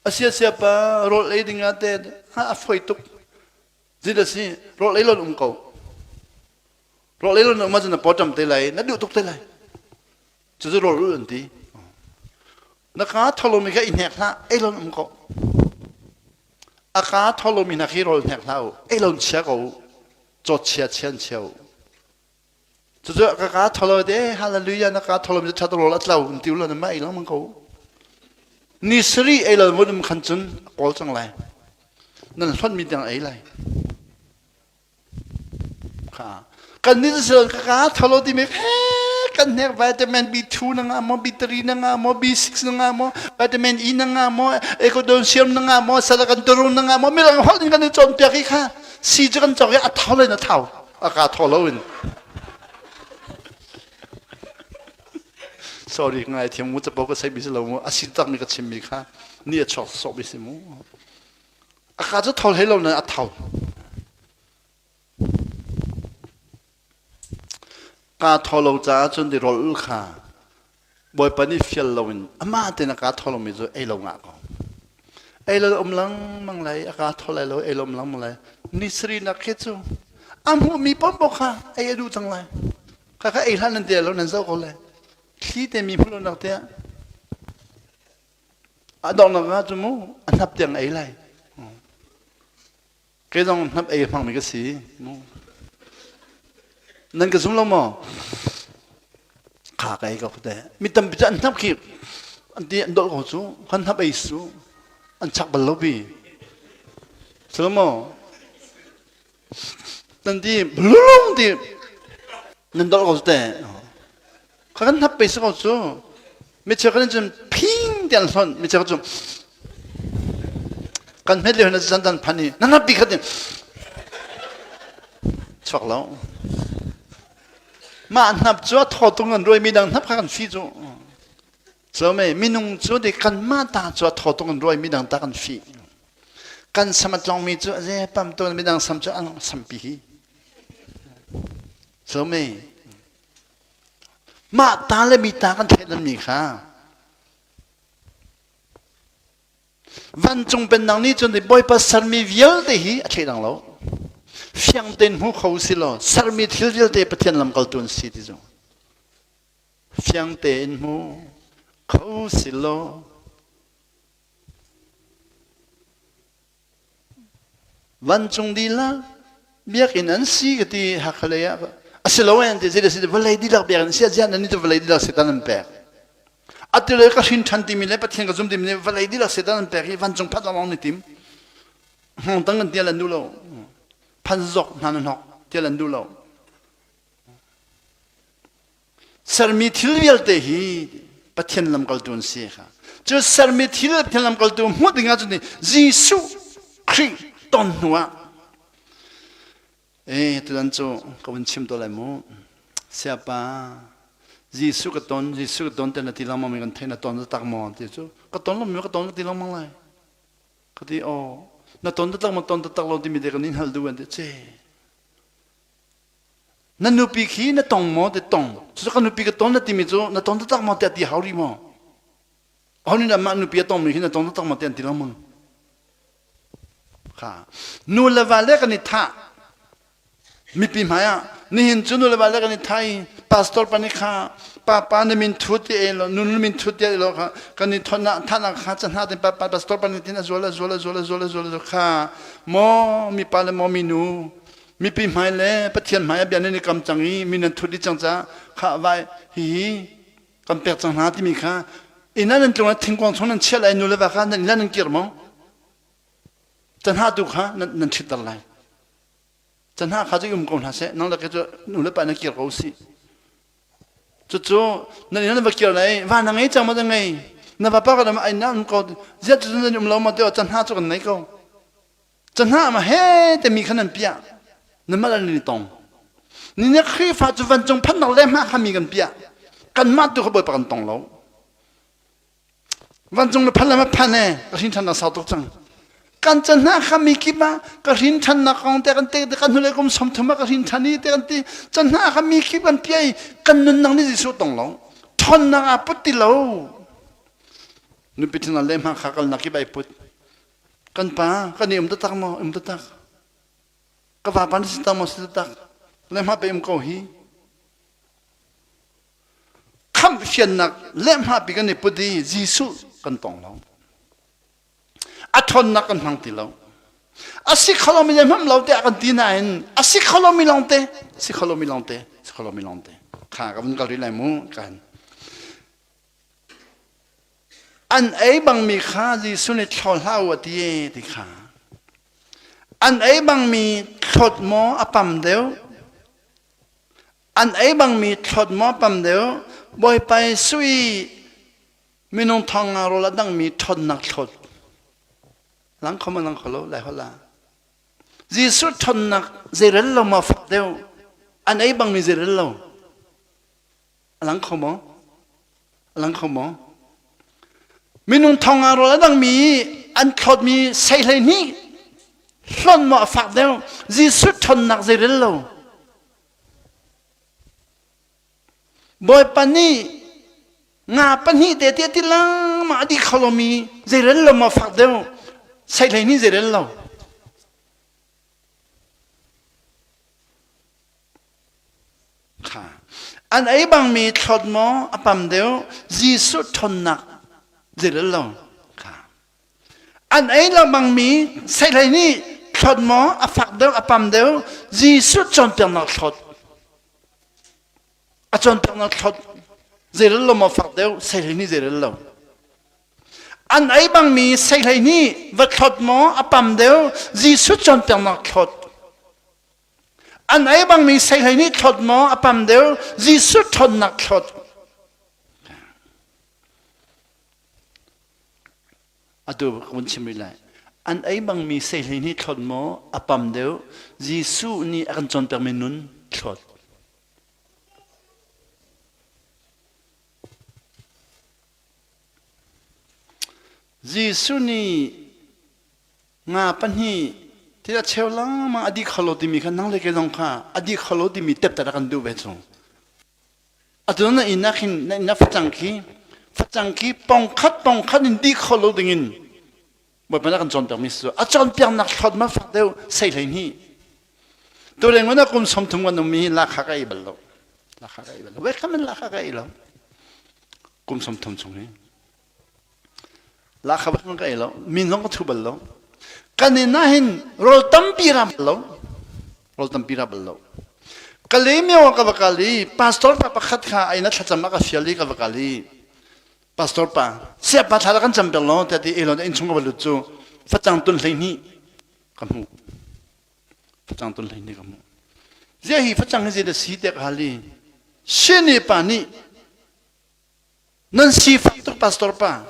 Asia siapa rawl ei ding ah te a foi tuk. Zeidah si rawl ei lon um ko. Rawl ei lon um ahcun na pawṭam te lai, na duh tuk te lai. Cucu rawl ul an ti. Na kaa tholomi kha i hnek hlah, ei lon um ko. A kaa tholomi hna khi rawl hnek hlah u, ei lon chia ko u. Cawt chia chian chia u. Cucu ka ka tholo te hallelujah na ka tholo mi tha rol a tlo um ti lo na ma ei lengmang ko. Ni sari ei lo vun um khan cun a kawl cang lai. Nan hlonh mi tiang ei lai. Kha kan ni cu ka ka tholo ti mi kan hnek vitamin B2 na nga maw B3 na nga maw B6 na nga maw vitamin E na nga maw ecodonsium na nga maw salakan turung na nga maw mirang holh in kan i cawnpiak i kha si cu kan cawk i a thau len a thau a ka thaw lo in sorry ngai thiam mu capo ka sei bi si lo mu a si tak mi ka chim mi kha ni a chuak sok bi si mu a ka cu thol hlei lo na a thau ka thaw lo caah cun di rol kha Bawipa nih fial loin amah tein a ka thaw lomi cu ei lo ngah ko. Ei lo um lengmang lai, a ka thaw lai lo, ei lo um lengmang lai. Ni sarihnak khi cu a hmuhmi paohpaoh kha ei a duh cang lai. Kha kha ei hlah nan ti lo, nan zoh ko lai. Thli te mi hmuh lonak tiah a donghnak ah cu mu a hnap tiang ei lai. Kei zong hnap ei hmangmi ka si. Nan ka zum lo maw? Kha ka ei ko te. Mi tampi cu an hnap khi an ti an dolh ko cu. Kan hnap ei su. An chak bal lo pi. Silo maw? Nan ti blulung ti nan dolh ko te. Kha kan hnap pe si ko cu. Mi cheu kan cun phing ti an hlonh. Mi cheu cu kan hmet lio na zan dan phan i na hnap bi khat in chuak lo. Mah hnap cu a thaw tung an ruai mi dang hnap kha kan fi cu. So me minung cu de kan mah ta cu a thaw tung an ruai mi dang ta kan fi. Kan sam a tlong mi cu a ze pam tawn mi dang sam cu an sampi hi. So me Mah ta le mi ta kan thleidanmi kha vancung pennak nih cun Bawipa sermi vialte hi a thleidang lo. Fiang tein hmu kho si law sermi thil vialte Pathian lamkaltu an si ti cu. Fiang tein hmu kho si law Vancung dihlak biakinn an si ka ti Hakha lei ah a si lo an ti zei si vawlei dihlak biakinn si ziah nan nih cu vawlei dihlak Satan an pek atu le ka hrin ṭhan timi le Pathian ka zum timi le vawlei dihlak Satan an pek i vancung phat lawng ni tim hngong tang kan tial an duh lo phan zok hna na hnok tial an duh lo Sermi thil vialte hi Pathian lamkaltu an si kha. Cu sermi thil Pathian lamkaltu hmuh ding ahcun Jesuh Khrih ton hnu ah eh tutan cu ka vun chim to lai mu. Siapa Jesuh ka ton Jesuh ka ton te na ti lengmang mi kan thei na ton tak maw ti cu ka ton lo mi ka ton ka ti lengmang lai. Ka ti aw na ton taktak maw ton taktak lo timi te kan in hal duh an ti ce. Na nupi khi na tong maw ti tong. Cucu ka nupi ka ton na timi cu na ton taktak maw tiah ti hau rih maw? Aho nih dah mah nupi a tongmi khi na ton taktak maw tiah an ti lengmang. Kha. Nu le va le kan i thah. Mipi hmai ah nihin cu nu le va le kan i thah i pastor pa nih kha papa na min thut ti e lo nu na min thut ti e lo kha kan i thon ah thahnak kha ca hna tin papa pastor pa nih tin a zual a zual a zual a zual a zual a zual kha maw mipa le maw minu mipi hmai le Pathian hmai ah bia nan i kam cang i mi nan thut dih cang caah khah vai hihi kan pek cang hna timi kha inn ah nan tlung ah thingkuang chung nan chiah lai nu le va kha nan inn ah nan kir maw canhah tu kha nan nan ṭhitter lai canhah kha cu um ko hna seh nang le ke cu nu le pa nan kir ko si cucu nan inn nan va kir lai va na ngei cang maw na ngei na vapa ka dam ai na um ko ziat cu nan um lo maw te canhah cu kan nei ko Cahnah ma he te mi kha nan piah. Na mal an i tong. Ni ne Khrihfa cu vancung phannak le hma kha mi kan piah. Kanmah tu kha Bawipa kan tong lo. Vancung na phan le ma phan e ka hrin ṭhannak sau tuk cang. Kan cahnah kha mi kip ah ka hrin ṭhannak kong te kan te kan hnulei kum 30 ah ka hrin ṭhan i te kan ti cahnah kha mi kip kan piah i kan nunnak nih Jesuh tong lo. Ṭhawnnak aa put ti lo. Nupi ṭhana le hma kha kalnak kip ai put. Kan pa kan i um taktak maw? Um taktak. Ka vapa na si tak maw? Si taktak. Le hma pe um ko hi. Khamh fiannak le hma pi kan i put i Jesuh kan tong lo. A ṭhawnnak kan hmang ti lo. A si kho lomi le hmam lo tiah kan ti nain a si kho lomi lawngte, si kho lomi lawngte, si. Si kho lomi lawng te. Kha ka vun kal rih lai mu kan. An ei bangmi kha Jesuh nih thlaw hlah u a ti e ti kha. An ei bangmi thlawt maw a pam deuh? An ei bangmi thlawt maw a pam deuh? Bawipa Jesuh i minung thong nga rawl a dangmi ṭhawnnak thlawt. Lang kho ma lang kho lo lai holh ah. Jesuh ṭhawnnak zeirel lo maw fak deuh? An ei bangmi zeirel lo. A lang kho maw? A lang kho maw? Minung thong ah rawl a dangmi an thlawtmi sei 12 hlon maw a fak deuh? Jesuh ṭhawnnak zeirel lo. Bawipa nih nga pahnih te te ti lengmang a dih kho lomi zeirel lo maw fak deuh? Sei 12 zeirel lo. Kha. An ei bangmi thlawt maw a pam deuh Jesuh ṭhawnnak zeirel lo. Kha. An ei lo bangmi seihlei nih thlawt maw a fak deuh a pam deuh Jesuh cawnpiaknak thlawt. A cawnpiaknak thlawt zeirel lo maw fak deuh seihlei nih zeirel lo. An ei bangmi seihlei nih va thlawt maw a pam deuh Jesuh cawnpiaknak thlawt. An ei bangmi seihlei nih thlawt maw a pam deuh Jesuh ṭhawnnak thlawt. Atu ka vun chim rih lai. An ei bangmi seihlei nih thlawt maw a pam deuh Jesuh nih a kan cawnpiakmi nun thlawt. Jesuh nih Nga pahnih thil a cheu lengmang a dih kho lo timi kha nang le kei zong kha a dih kho lo timi tepter a kan duh ve chung. Atu na inn ah khin na inn ah facang khi facang khi pong khat pong khat in dih kho lo dingin Bawipa nih a kan cawnpiakmi si a cawnpiaknak thlawt ma fak deuh sei 12. Tu leng na kum 30 kan um hi lakha ka ei bal lo. Lakha ka ei bal lo. Wek kha man lakha ka ei lo. Kum 30 chung hi. Lakha bak ka ei lo. Min zong ka thu bal lo. Kan in ah hin rawl tampi ra bal lo. Rawl tampi ra bal lo. Ka le meo ka va kal i pastor pa pakhat kha ai na thlacam a ka fial i ka va kal i pastor pa siapa thla kan cam piak lo tiah ti elon inn chung ka va lut cu facang tun 12 ka hmuh. Facang tun 12 ka hmuh. Zia hi facang hi zei dah si tiah ka hal i Shini pa nih Nan sifak tuk pastor pa.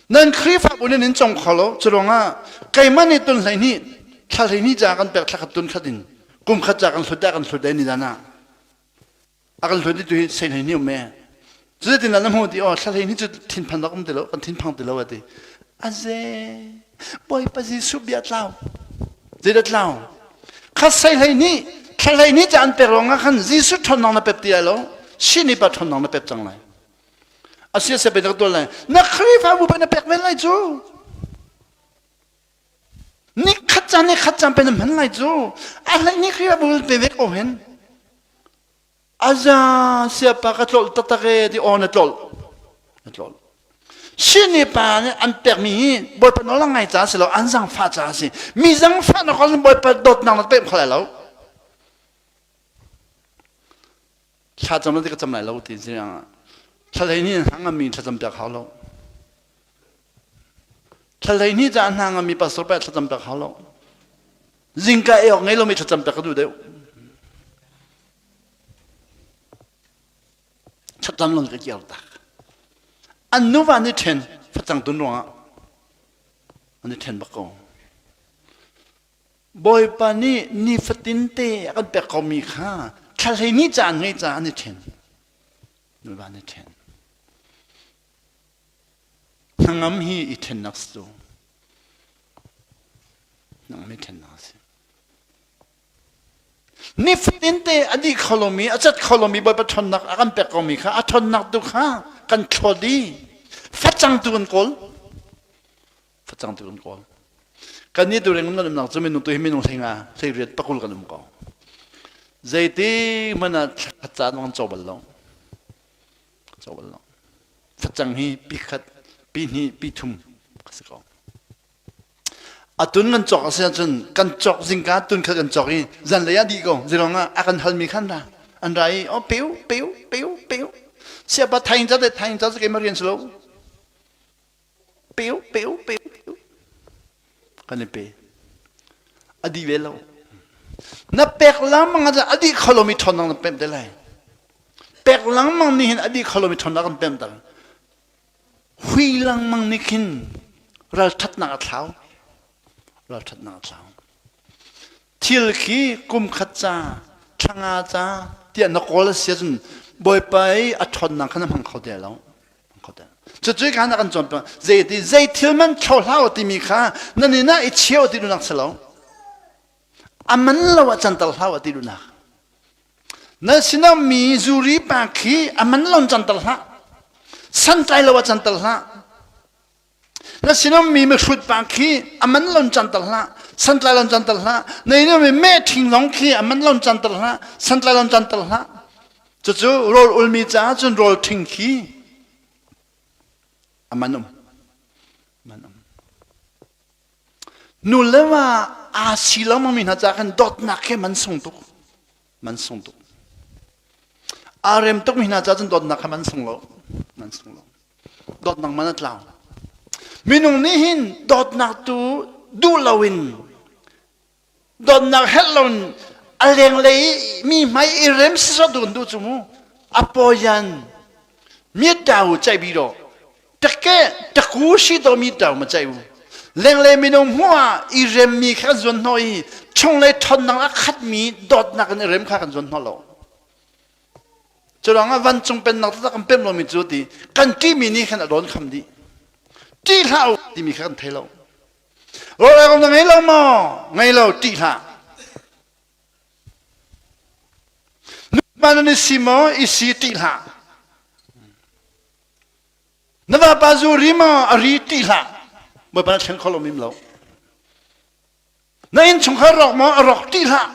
Nan Khrihfabu nih nan cong kho lo. Cu ruangah keimah nih tun 12 thla 12 ca kan pek thla khat tun khat in kum khat ca kan hlut kan hlut ni dan ah a kan hlut tu hi sei 12 um me. Cu tin na hmu ti oh thla 12 cu thinphan rak um ti lo kan thinphang ti lo ati. Aze Bawipa Jesuh bia tlau. Zeidah tlau? Kha sei 12 thla 12 ca an pek ruangah khan Jesuh ṭhawnnak na pep ti lai lo. Sini pa ṭhawnnak na pep cang lai. Asia se pe tual lai. Na Khrihfabu pe na pek ven lai cu. Ni khat caan ni khat caan pe na hman lai cu. A hlei ni Khrihfabu pe ve ko hen. Aza siapa ka tlolh taktak e ti aw na tlolh. Na tlolh. Sini pa nih an pekmi hi Bawipa nawl a ngai caah si lo an zangfah caah a si. Mi zangfah na kong Bawipa dawtnak na pek kho lai lo. Thla cam lo ti ka cam lai lo ti si thla 12 hna ngami thlacam piak hau lo. Thla 12 ca hna ngami pastor pa thlacam piak hau lo. Zingka ei awk ngei lomi thlacam piak ka duh deuh. Thlacam long ka kiar tak. An nuva ni ṭhen facang tun ruangah an i ṭhen bak ko. Bawipa nih nifatin te a kan pek komi kha thla 12 caan ngei caah an i ṭhen. Nuva an i ṭhen. Hnangam hi i ṭhennak si cu. Hnangam i ṭhennak a si. Nifatin te a dih kho lomi, a cat kho lomi Bawipa ṭhawnnak a kan pek komi kha a ṭhawnnak tu kha kan thlawt i facang tu kan kawl. Facang tu kan kawl. Kan nih tu ring kan umnak cu minung tu hi minung 15 18 pakul kan um ko. Zeiti hmanh ah thla caan kan co bal lo. Co bal lo. Facang hi pi khat, pi hnih, pi thum ka si ko. Atun kan cawk a si ahcun kan cawk zingka tun khat kan cawk i zanlei ah dih ko. Zirong ah a kan halmi khan ra. An ra i oh peu peu peu peu. Siapa thaing ca te thaing ca keimah rian si lo. Peu peu peu peu. Kan i pe. A di ve lo. Na pek lengmang ah a dih kho lomi ṭhawnnak na pemh te lai. Pek lengmang nih hin a dih kho lomi ṭhawnnak kan pemh ter. Hui lengmang nih khin ralṭhatnak a thlau. Ralṭhatnak a thlau. Thil khi kum khat ca, thla nga ca tiah na kawl a si ahcun Bawipa i a ṭhawnnak kha na hmang kho te lo. Cucu kha na kan cawnpiak. Zei ti zei thil man thlo hlah timi kha na nin ah i cheu ti duhnak si lo. A man lo ah canter hlah ti duhnak. Na sinah mi zuri pa khi a man lo canter hlah. Santlai lo ah canter hlah. Na sinah mi mihrut pa khi a man lo canter hlah. Santlai lo canter hlah. Na inn mi meh ṭhing zong khi a man lo canter hlah. Santlai lo canter hlah. Cucu rawl ulmi caah cun rawl ṭhing khi a man um. Man um. Nu le va aa si lengmangmi hna caah khan dawtnak khi man sung tuk. Man sung tuk. Aa rem tukmi hna caah cun dawtnak kha man sung lo. Man sung lo. Dawtnak man a tlau. Minung nih hin dawtnak tu duh loin Dawtnak helh lo in a lenglei mi hmai i rem sisawh tu kan duh cu mu. A pawian mittau ceih bi do. Take taku si do mittau ma ceih u. Lenglei minung hmuh ah i remmi kha kan zuan hnawh i chunglei ṭhawnnak a khatmi dawtnak in i rem kha kan zuan hnawh lo. Curuangah vancung pennak taktak kan pem lomi cu ti kan ṭihmi nih khan a dawn kham dih. Ṭih hlah u timi kha kan thei lo. Rawl ei na ngei lo maw? Ngei lo, ṭih hlah. Nupa nan i si maw? I si, ṭih hlah. Na vapa zu ri maw? A ri, ṭih hlah. Bawipa na thleng kho lo mim lo. Na innchungkhar rawk maw? A rawk, ṭih hlah.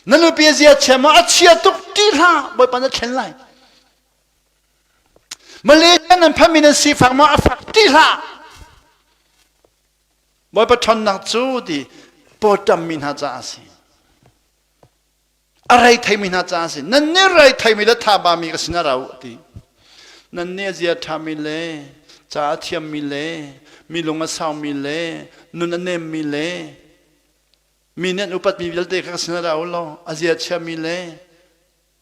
Na nupi a zia chia maw? A chia tuk, ṭih hlah. Bawipa na thlen lai. Malaysia nan phami nan sifak maw a fak ti hlah. Bawipa ṭhawnnak cu ti pawṭammi hna caah a si. A rei theimi hna caah a si. Nan nih rei theimi le thaba mi ka sin a rau ti. Nan nih a zia ṭhami le ca a thiammi le mi lung a saumi le nun a nemmi le mi nih an upatmi vialte kha ka sin a rau law a zia chiami le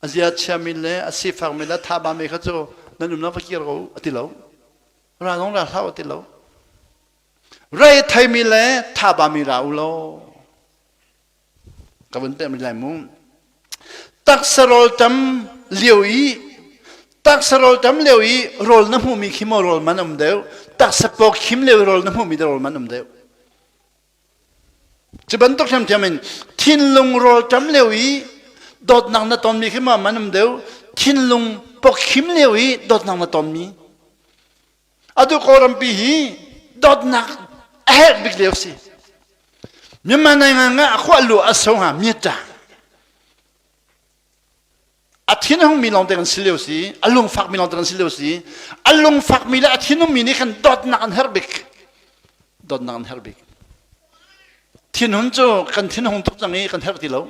A zia chiami le a sifakmi le a thabami kha cu nan umnak va kir ko a ti lo. Ra zong ra hlah a ti lo. Rei theimi le thabami ra u law ka vun pek lai mu. Taksa rawl tam lio i taksa rawl tam lio i rawl na hmuhmi khi maw rawl man um deuh taksa pawk khim lio i rawl na hmuhmi rawl man um deuh Cu bantuk ṭhiamṭhiam in thinlung rawlṭam lio i dawtnak na tonmi khi maw man um deuh thinlung pawkhim lio i dawtnak na tonmi atu Kawlrampi hi dawtnak a herh bik lio si Myanmar nai nga a khuah lu a so hnga mitta A thinhungmi lawngte kan si lio si, a lungfakmi lawngte kan si lio si, a lungfakmi le a thinhungmi nih khan dawtnak an herh bik. Dawtnak an herh bik. Thinhun cu kan thinhung tuk cang i kan herh ti lo.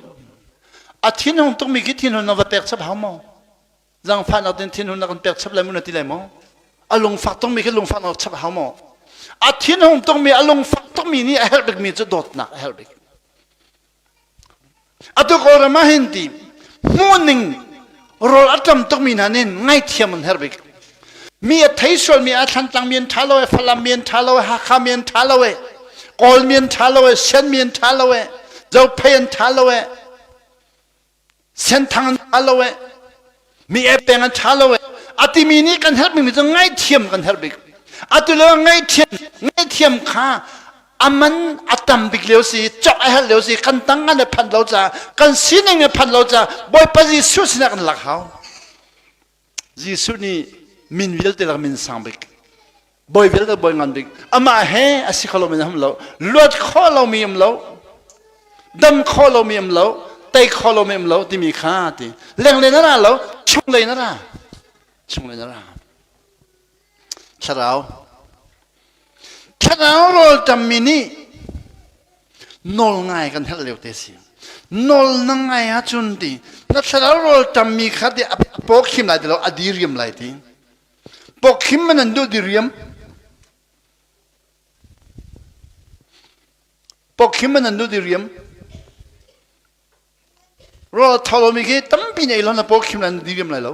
A thinhung tukmi khi thinhun na va pek chap hau maw? Zangfahnak tin thinhun na kan pek chap lai mu na ti lai maw? A lungfak tukmi khi lungfak chap hau maw? A thinhung tukmi, a lungfak tukmi nih a herh bikmi cu dawtnak a herh bik. Atu Kawlram ah hin ti hmuhning rawl a tam tukmi hna nih ngaithiam an herh bik. Mi a thei sualmi a Thlantlang mi an ṭha lo e, Falam mi an ṭha lo e, Hakha mi an ṭha lo e, Kawl mi an ṭha lo e, Sian mi an ṭha lo e, Zophei an ṭha lo e, Senthang an ṭha lo e, mi e peng an ṭha lo e. A timi nih kan herh bikmi cu ngaihthiam kan herh bik. Atu le ngaihthiam ngaihthiam kha a man a tam bik lio si, cawk a herh lio si, kan tang an i phanh lo caah, kan sining i phanh lo caah Bawipa Jesuh sinah kan lak hau. Jesuh nih min vialte lak min sang bik bawi vialte bawi ngan bik amah he a si kho lomi um lo luat kho lomi um lo dam kho lomi um lo tei kho lomi um lo timi kha ti lenglei na ra lo chunglei na ra chunglei na ra thlarau thlarau rawl tammi nih nawl ngai kan herh lio te si. Nawl na ngai ahcun ti na thlarau rawl ṭammi kha ti a pawkhim lai ti lo a diriam lai ti. Pawkhim man an duh diriam. Pawkhim man an duh diriam. Rawl a tho lomi khi tampi na ei lo na pawkhim lai na diriam lai lo.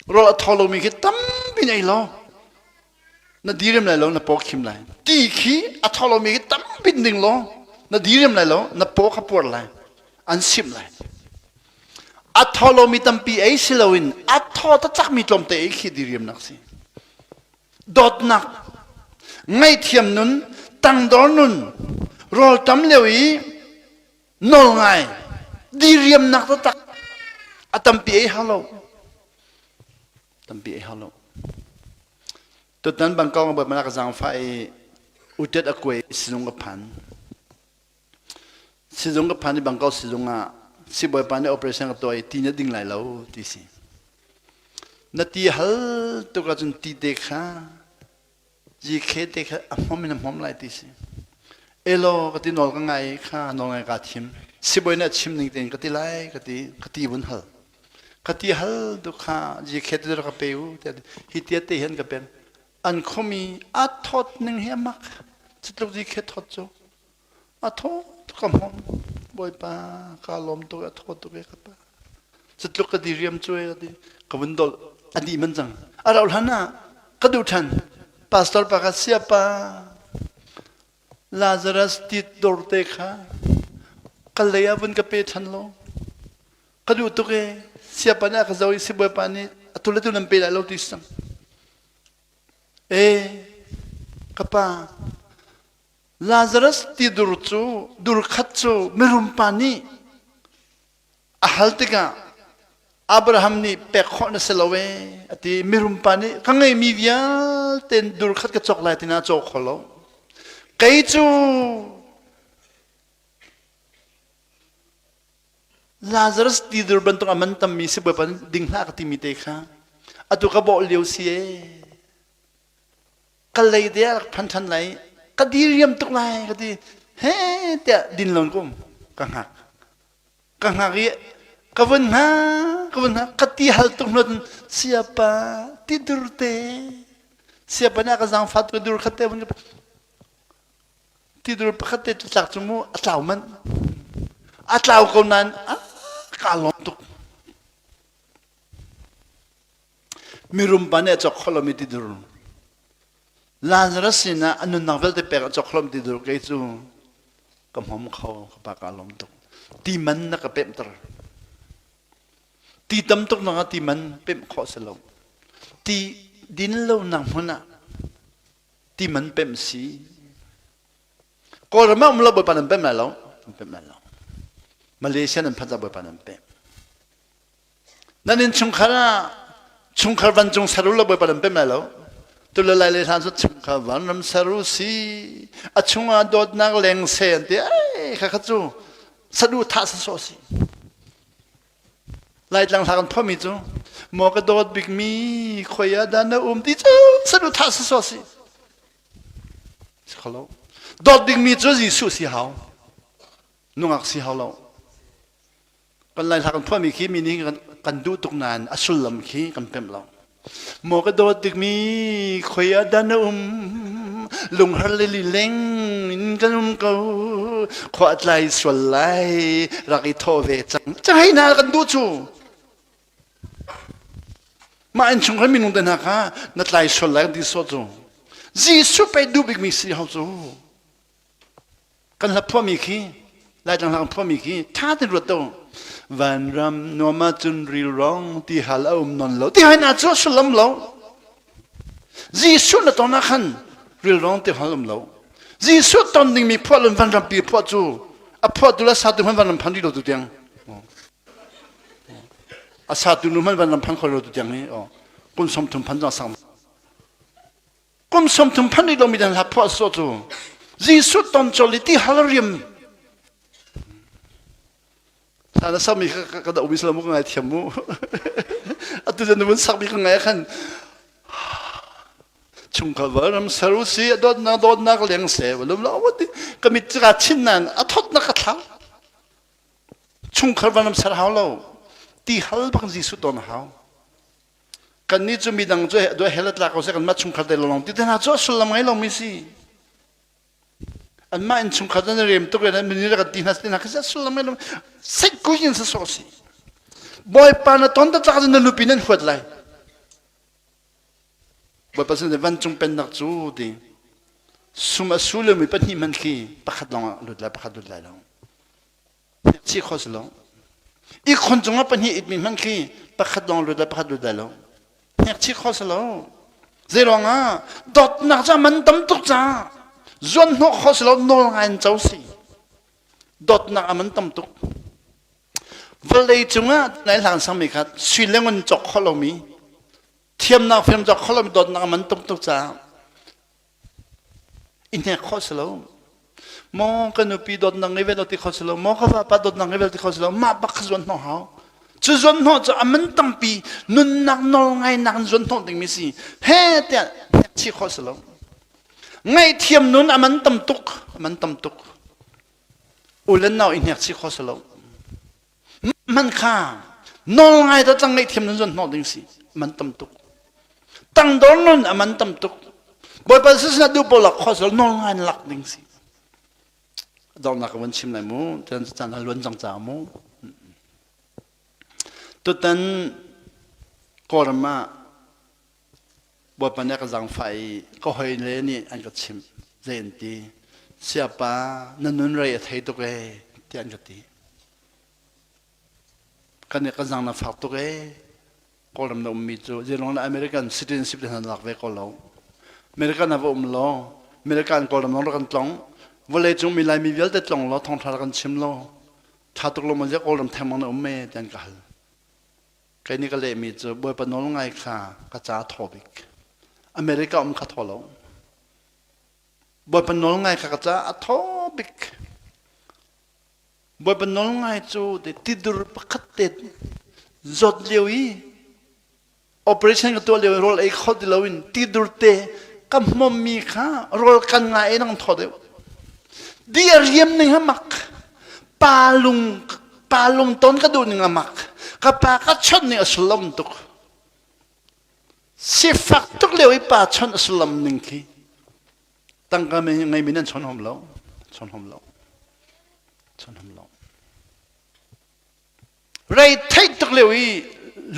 Rawl a thaw lomi khi tampi na ei lo. Na diriam lai lo, na paw khim lai. Ti khi a thaw lomi khi tampi ding law, na diriam lai lo, na paw kha puar lai. An simh lai. A thaw lomi tampi ei si loin a thaw taktakmi tlawmte ei khi diriamnak si. Dawtnak, ngaihthiam nun, tangdor nun, rawltam lio i nawlngai diriamnak taktak a tampi ei hau lo tampi ei hau lo tutan bangkong a mana ka zaangfah i utet a kuai sizung ka phan sizung ka phan i bangkok sizung ah sibawipa nih operation ka tuah i ti na ding lai lo ti si na ti hal tuk ahcun ti te kha GK te kha a hmom in a hmom lai ti si. Elo ka ti nawl ka ngai kha nawl ngai ka thim. Sibawi nih a chim ning tein ka ti lai ka ti ka ti vun hal. Ka ti hal tu kha GK te ka pe u te hi tia te hian ka pen. An khomi a thawt ning hi a mak. Cutluk GK thawt cu a thaw tuk ka hmom. Bawipa ka lawm tuk a thaw tuk e ka pa. Cutluk ka diriam cu e ka ti. Ka vun dol a dih man cang. A rauh hlan ah ka duh ṭhan. Pastor pa kha siapa Lazarus tit dor te kha ka lei ah vun ka pe ṭhan law. Ka duh tuk e. Siapa nih a ka zoh i sibawipa nih atu le tu nan pe lai lo ti si cang. E ka pa Lazarus ti dur cu dur khat cu mirum pa nih a hal tikah Abraham nih pek khawh na si lo ee a ti. Mirum pa nih ka ngeimi vialte dur khat ka cawk lai tina caw kho lo. Kei cu Lazarus ti dur bantuk a man tammi si Bawipa nih ding hlah ka timi te kha atu ka bawh lio si ee. Ka lei te ah rak phan ṭhan lai ka diriam tuk lai ka ti he tiah din lon kum ka hngak ka hngak i ka vun hna ka vun hna ka ti hal tuk hnu siapa ti dur te siapa nih a ka zaangfat ka dur khat te vun ti dur pakhat te cu tlak cu mu a tlau manh a tlau ko nain a ka lawm tuk Mirum pa nih a cawk kho lomi ti dur. Lazarus sinah a nunnak vialte pek a cawk kho lomi ti dur kei cu ka hmom kho ka pa ka lawm tuk. Ti man na ka pemhter. Ti tam tuk nak ah ti man pemh khawh si lo. Ti din lo nak hmun ah ti man pemh si. Kawlram ah um lo Bawipa nan pemh lai lo. Nan pemh lai lo. Malaysia nan phanh Bawipa nan pemh. Nan innchungkhar ah chungkhar vancung ser u law Bawipa nan pem lai lo. Tule lai le hlan cu chungkhar vanram ser u si. A chungah dawtnak leng se an ti. Ei kha kha cu sadu thah sasawh si. Laitlang hla kan phuahmi cu maw ka dawt bikmi khoi ah dah na um ti cu sadu thah sasawh si. Si kho lo. Dawt bikmi cu Jesuh si hau. Nungak si hau lo. Kan Lai hla kan phuahmi khi mi nih kan duh tuk nain a sullam khi kan pemh lo. Maw ka dawt dikmi khoi ah dah na um lunghar le lileng in kan um ko khua tlai sual lai rak i thawh ve cang cahai na kan duh cu mah innchungkhar minung te hna kha na tlai sual lai kan ti sawh cu Jesuh pei duh bikmi si hau cu Kan hla phuahmi khi Laitlang hla kan phuahmi khi ṭha tein ruat to. Vanram nuam ahcun rilrong ti hal a um non lo. Ti hai na cu a sullam lo. Jesuh na ton ah khan rilrong ti hal um lo. Jesuh ton dingmi phuah lun vanram pi phuah cu a phuahtu le satu hmanh vanram phan rih lo tu tiang. A satu nu hmanh vanram phan kho lo tu tiang hi kum 30 phan zong sang Kum 30 phan rih lomi dan hla phuah sawh cu Jesuh ton col i ti hal riam hla na sakmi ka ka dohmi salam ka ngai thiam mu atu zan mun sakmi ka ngai khan. Chungkhar ram ser u si a dawtnak dawtnak leng se lum lo ti ka mit ka chin nan a thotnak ka thlau. Chungkhar ram ser hau lo. Ti hal bang Jesuh ton hau. Kan nih cu midang cu dua hel tlak ko se kan mah chungkhar te lawng ti te hna cu a sullam ngei lomi si. Anmah innchungkhar nan rem tuk le nan kan ti hna ti hna khi sullam ngei lo sikku in sa sawh si. Bawipa na ton taktak ahcun na nupi nan huat lai. Bawipa sin vancung pennak cu ti sum a su lomi pahnih hmanh khi pakhat lawng ah lut lai pakhat lut lai lo. Si kho si lo. Ikhun cungah pahnih itmi hmanh khi pakhat lawng lut lai pakhat lut lai lo. Hnek kho si lo. Zeiruangah dawtnak cu a man tam tuk caah zuan hnawh kho si lo nawl ngai in co si. Dawtnak a man tam tuk. Vawlei cungah nai hlang sangmi kha sui le ngun cawk kho lomi thiamnak film cawk kho lomi dawtnak a man tuk tuk caah i hnek khawh si lo maw ka nupi dawtnak ngei ve lo ti kho si lo maw ka vapa dawtnak ngei ve lo ti kho si lo mah bak kha zuan hnawh hau cu zuan hnawh cu a man tampi nunnak nawl ngainak in zuan hnawh dingmi si he tiah hnek chih khawh si lo ngaihthiam nun a man tam tuk a man tam tuk u le nau i hnek chih khawh si lo man kha nawl ngai ta tlang ngaihthiam nun zuan hnawh ding si man tam tuk tangdor nun a man tam tuk bawipa sisina duh pawl lak kho nawl ngai lak ding si donghnak ka van chim lai mu chan chan luan cang ca mu tutan kawlram ah bawipa nih ka zaangfah i ka hoi le nih an ka chimh zei an ti siapa na nun rei a thei tuk e tiah an ka ti kan nih kan zang na fak tuk e Kawlram na ummi cu zeilong na American citizenship te hna lak ve ko lo. American ah va um law, American Kawlram lawng rak kan tlong. Vawlei cung mi Laimi vialte tlong law thawngṭha rak kan chim law, ṭha tuk lo maw ziah Kawlram thengmang na um me tian ka hal. Kei nih ka lehmi cu Bawipa nawl ngai kha ka ca thaw bik. America um kha thaw lo. Bawipa nawl ngai kha ka ca a thaw bik. Bawipa nawl ngai cu tidur pakhat te zawt lio i operation ka tuah lio i rawl ei kho ti loin tidur te ka hmawmmi kha rawl kan ngai ei nang thaw deuh. Di a riam ning ha mak. Pa lung pa lung ton ka duh ning a mak. Ka pa ka chawnh ning a sullam tuk. Sifak tuk lio i pa chawnh a sullam ning khi tangka ngeimi nan chawn hom lo chawn hom lo chawn hom lo rei theih tuk lio i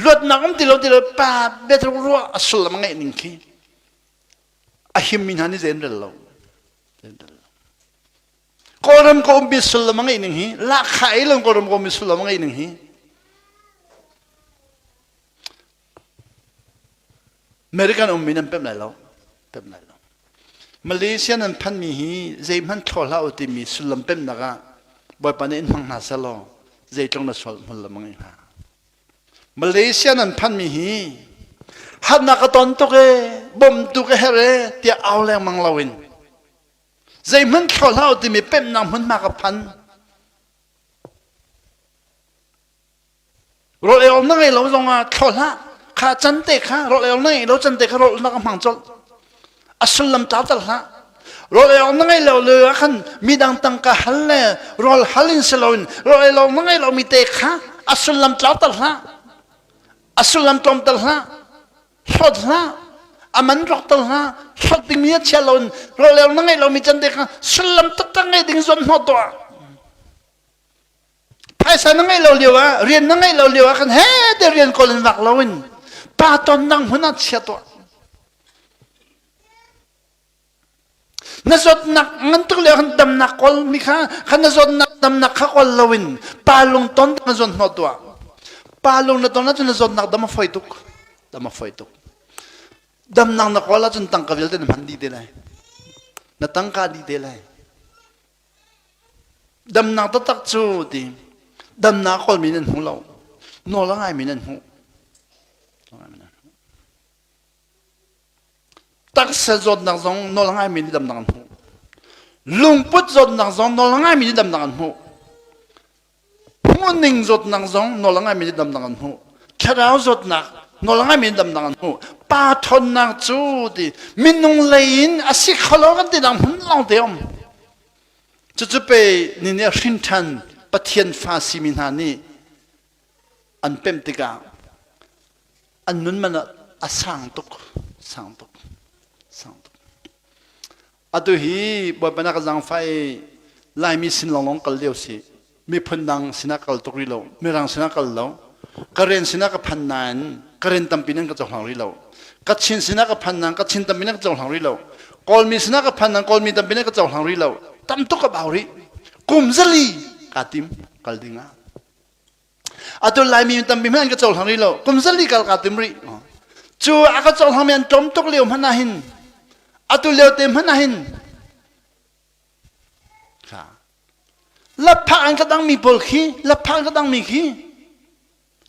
luatnak um ti lo ti lo pa biatak ruah a sullam a ngeih ning khi a himmi hna nih zein rel lo Kawlram ka ummi sullam a ngeih ning hi lahkhah ei lo Kawlram ka ummi sullam a ngeih ning hi American ummi nan pemh lai lo. Pemh lai lo. Malaysia nan phanmi hi zeihmanh thlaw hlah u timi sullam pemhnak ah Bawipa nih in hmang hna selaw zeitlung na sual hmul lam ngei hnga. Malaysia nan phanmi hi harnak ka ton tuk e bawmtu ka herh e tiah au lengmang loin zeihmanh thlaw hlah u timi pemhnak hmunhma ka phan Rawl ei awk na ngei lo zong ah thlo hlah. Kha can te kha rawl ei awk na ngei lo can te kha rawl na ka hmang colh. A sullam tlau tal hlah. Rawl ei awk na ngei lo le ah khan midang tangka hal le rawl hal in si loin rawl ei lo na ngei lo mi te kha a sullam tlau tal hlah. A sullam tlawm tal hlah. Hlawt hlah. A man rawk tal hlah. Hlawt dingmi a chia loin rawl ei awk na ngei lo mi can te kha sullam taktak ngei ding zuam hnawh tuah. Phaisa na ngeih lo lio ah rian na ngeih lo lio ah khan he te rian kawl in vak loin pa ton dang hmun ah chia tuah. Na zawtnak ngan tuk lio khan damnak kawl mi kha khan na zawtnak damnak kha kawl loin pa lung ton na zawn hnawh tuah. Pa lung na ton ahcun na zawtnak dam a fawi tuk. Dam a fawi tuk. Damnak na kawl ahcun tangka vialte na hman dih te lai. Na tangka dih te lai. Damnak taktak cu ti damnak kawlmi nan hmu lo. Nawl a ngaimi nan hmuh. Taksa zawtnak zong nawl a ngaimi nih damnak an hmuh. Lungput zawtnak zong nawl a ngaimi nih damnak an hmuh. Hmuhning zawtnak zong nawl a ngaimi nih damnak an hmuh. Thlarau zawtnak. Nawl a ngaimi damnak an hmuh. Pa ṭhawnnak cu ti minung lei in a si kho lo kan ti nak hmun lawng te um. Cucu pe ni nih hrin ṭhan Pathian fa simi hna nih an pemh tikah an nun man a sang tuk, sang tuk, sang tuk. Atu hi Bawipa na ka zaangfah i Laimi sin lawnglawng kal lio si. Miphun dang sinah kal tuk rih lo. Mirang sinah kal lo. Karen sinah ka phan nain Karen tampi nan ka cohlang rih lo. Kachin sinah ka phan nain Kachin tampi nan ka cohlang rih lo. Kawlmi sinah ka phan nain Kawlmi tampi nan ka cohlang rih lo. Tam tuk ka bau rih. Kum zali kaa tim kal ding ah. Atu Laimi tampi hmanh an ka cohlang rih lo. Kum zali kal kaa tim rih. Cu a ka cohlang mi an tlawm tuk lio hmanh ah hin atu lio te hmanh ah hin Lapphak an ka dangmi pawl khi lapphak an ka dangmi khi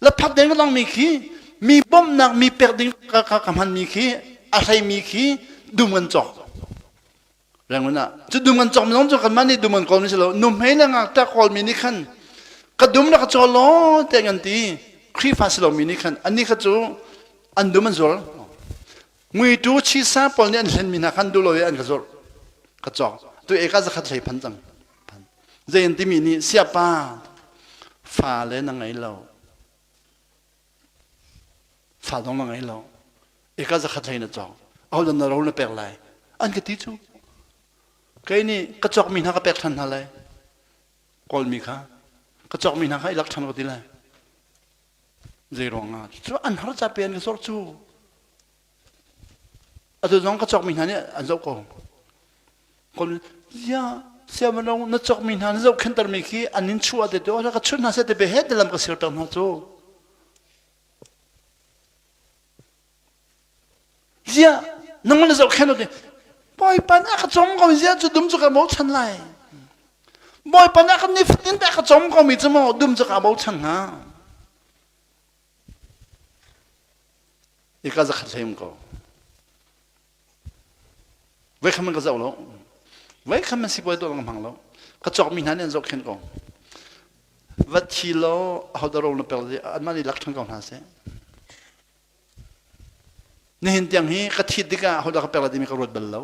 lapphak deng ka dangmi khi mi bawmhnak mi pek ding ka ka ka hmanmi khi a hleimi khi dum kan cawk. Rangoon ah cu dum kan cawk mi zong cu kanmah nih dum kan kawl mi si lo nuhmei le ngakṭah kawl mi nih khan ka dum rak ka caw law tiah kan ti Khrihfa si lomi nih khan annih kha cu an dum an zuar muitu chisa pawl nih an hlen mi hna khan duh lo i an ka zuarh ka cawk tu eka zakhat hlei phan cang zei an timi nih siapa fa le na ngei lo Fa zong na ngei lo. Eka zakhat hlei na cawk. Aho dah na ro na pek lai? An ka ti cu. Kei nih ka cawkmi hna ka pek ṭhan hna lai. Kawlmi kha ka cawkmi hna kha i lak ṭhan ka ti lai. Zei ruangah? Cu an har ca pe an ka sawr cu. Atu zong ka cawkmi hna nih an zoh ko. Kawl ya siamanong na cawkmi hna na zohkhentermi khi an in chuah te te ka chun hna seh te be he te lam ka sirter hna cu. Zia nangmah na zohkhen te Bawipa nih a ka cawm ko zia cu dum cu ka bochan lai. Bawipa nih a ka nifatin te a ka cawm ko mi cu maw dum cu ka bochan hnga. Ika zakhat hlei um ko. Voi khat man ka zoh lo. Voi khat man sipuai tuah ka hmang lo. Ka cawkmi hna nih an zohkhenh ko. Va thi law ahodah ro na pek li anmah nih lak ṭhan ko hna seh. Nihin tiang hi ka thit tikah ahodah ka pek lai timi ka ruat bal lo.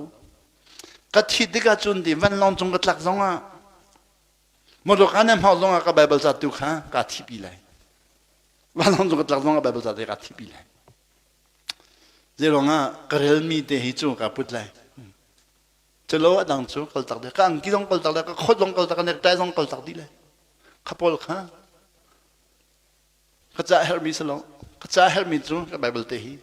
Ka thit tikah cun ti vanlawng cung ka tlak zongah motor nan hmau zongah ka Bible ca tu kha kaa thipi lai. Vanlawng cung ka tlak zongah Bible ca te kaa thipi lai. Zeiruangah ka relmi te hi cu ka put lai. Culo a dang cu kal tak dih. Ka angki zong kal tak dih, ka khot zong kal tak, ka necktie zong kal tak dih lai. Kha pawl kha ka ca herhmi si lo. Ka ca herhmi cu ka Bible te hi.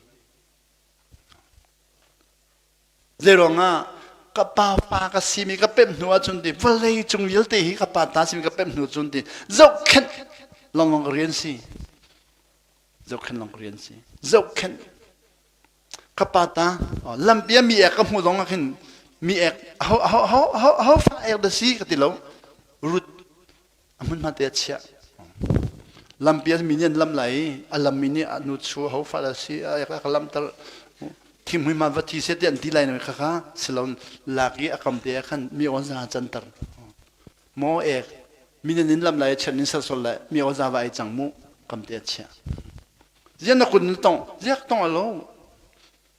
Zeiruangah ka pa fa ka simi ka pemh hnu ahcun ti vawlei cung vialte hi ka pa ta simi ka pemh hnu cun ti zohkhenh longlong ka rian si. Zohkhenh long ka rian si. Zohkhenh ka pa ta lampi ah mi ek ka hmuh zong ah khin mi ek ho ho ho ho ho fa ek da si ka ti lo rut a hmunhma te a chiah lampi ah mi nih an lam lai i a lammi nih a nu chu ho fa da si a ek a ka lamter thimhui ma va thi se te an ti lai na kha kha silon lak i a kam te ah khan mi on za canter maw ek mi nan in lam lai chen in sal lai mi on za va ai cang mu kam te a chiah zian na kun tong ziak tong alo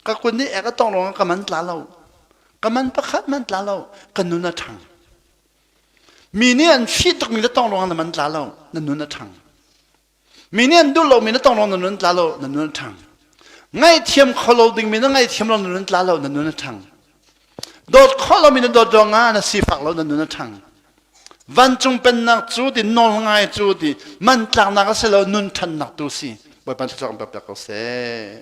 ka kun nih ek a tong rong ka man tla lo ka man pakhat man tla lo ka nun a ṭhang Mi nih an fih tukmi na tong ruangah na man tla lo, na nun a ṭhang. Mi nih an duh lomi na tong ruangah na nun tla lo, na nun a ṭhang. Ngaihthiam kho lo dingmi na ngaihthiam lo na nun tla lo, na nun a ṭhang. Dawt khawh lomi na dawt ruangah na sifak lo, na nun a ṭhang. Vancung pennak cu ti nawl ngai cu ti man tlaknak a si lo, nun ṭhannak tu si. Bawipa thluachuah kan pek ko seh.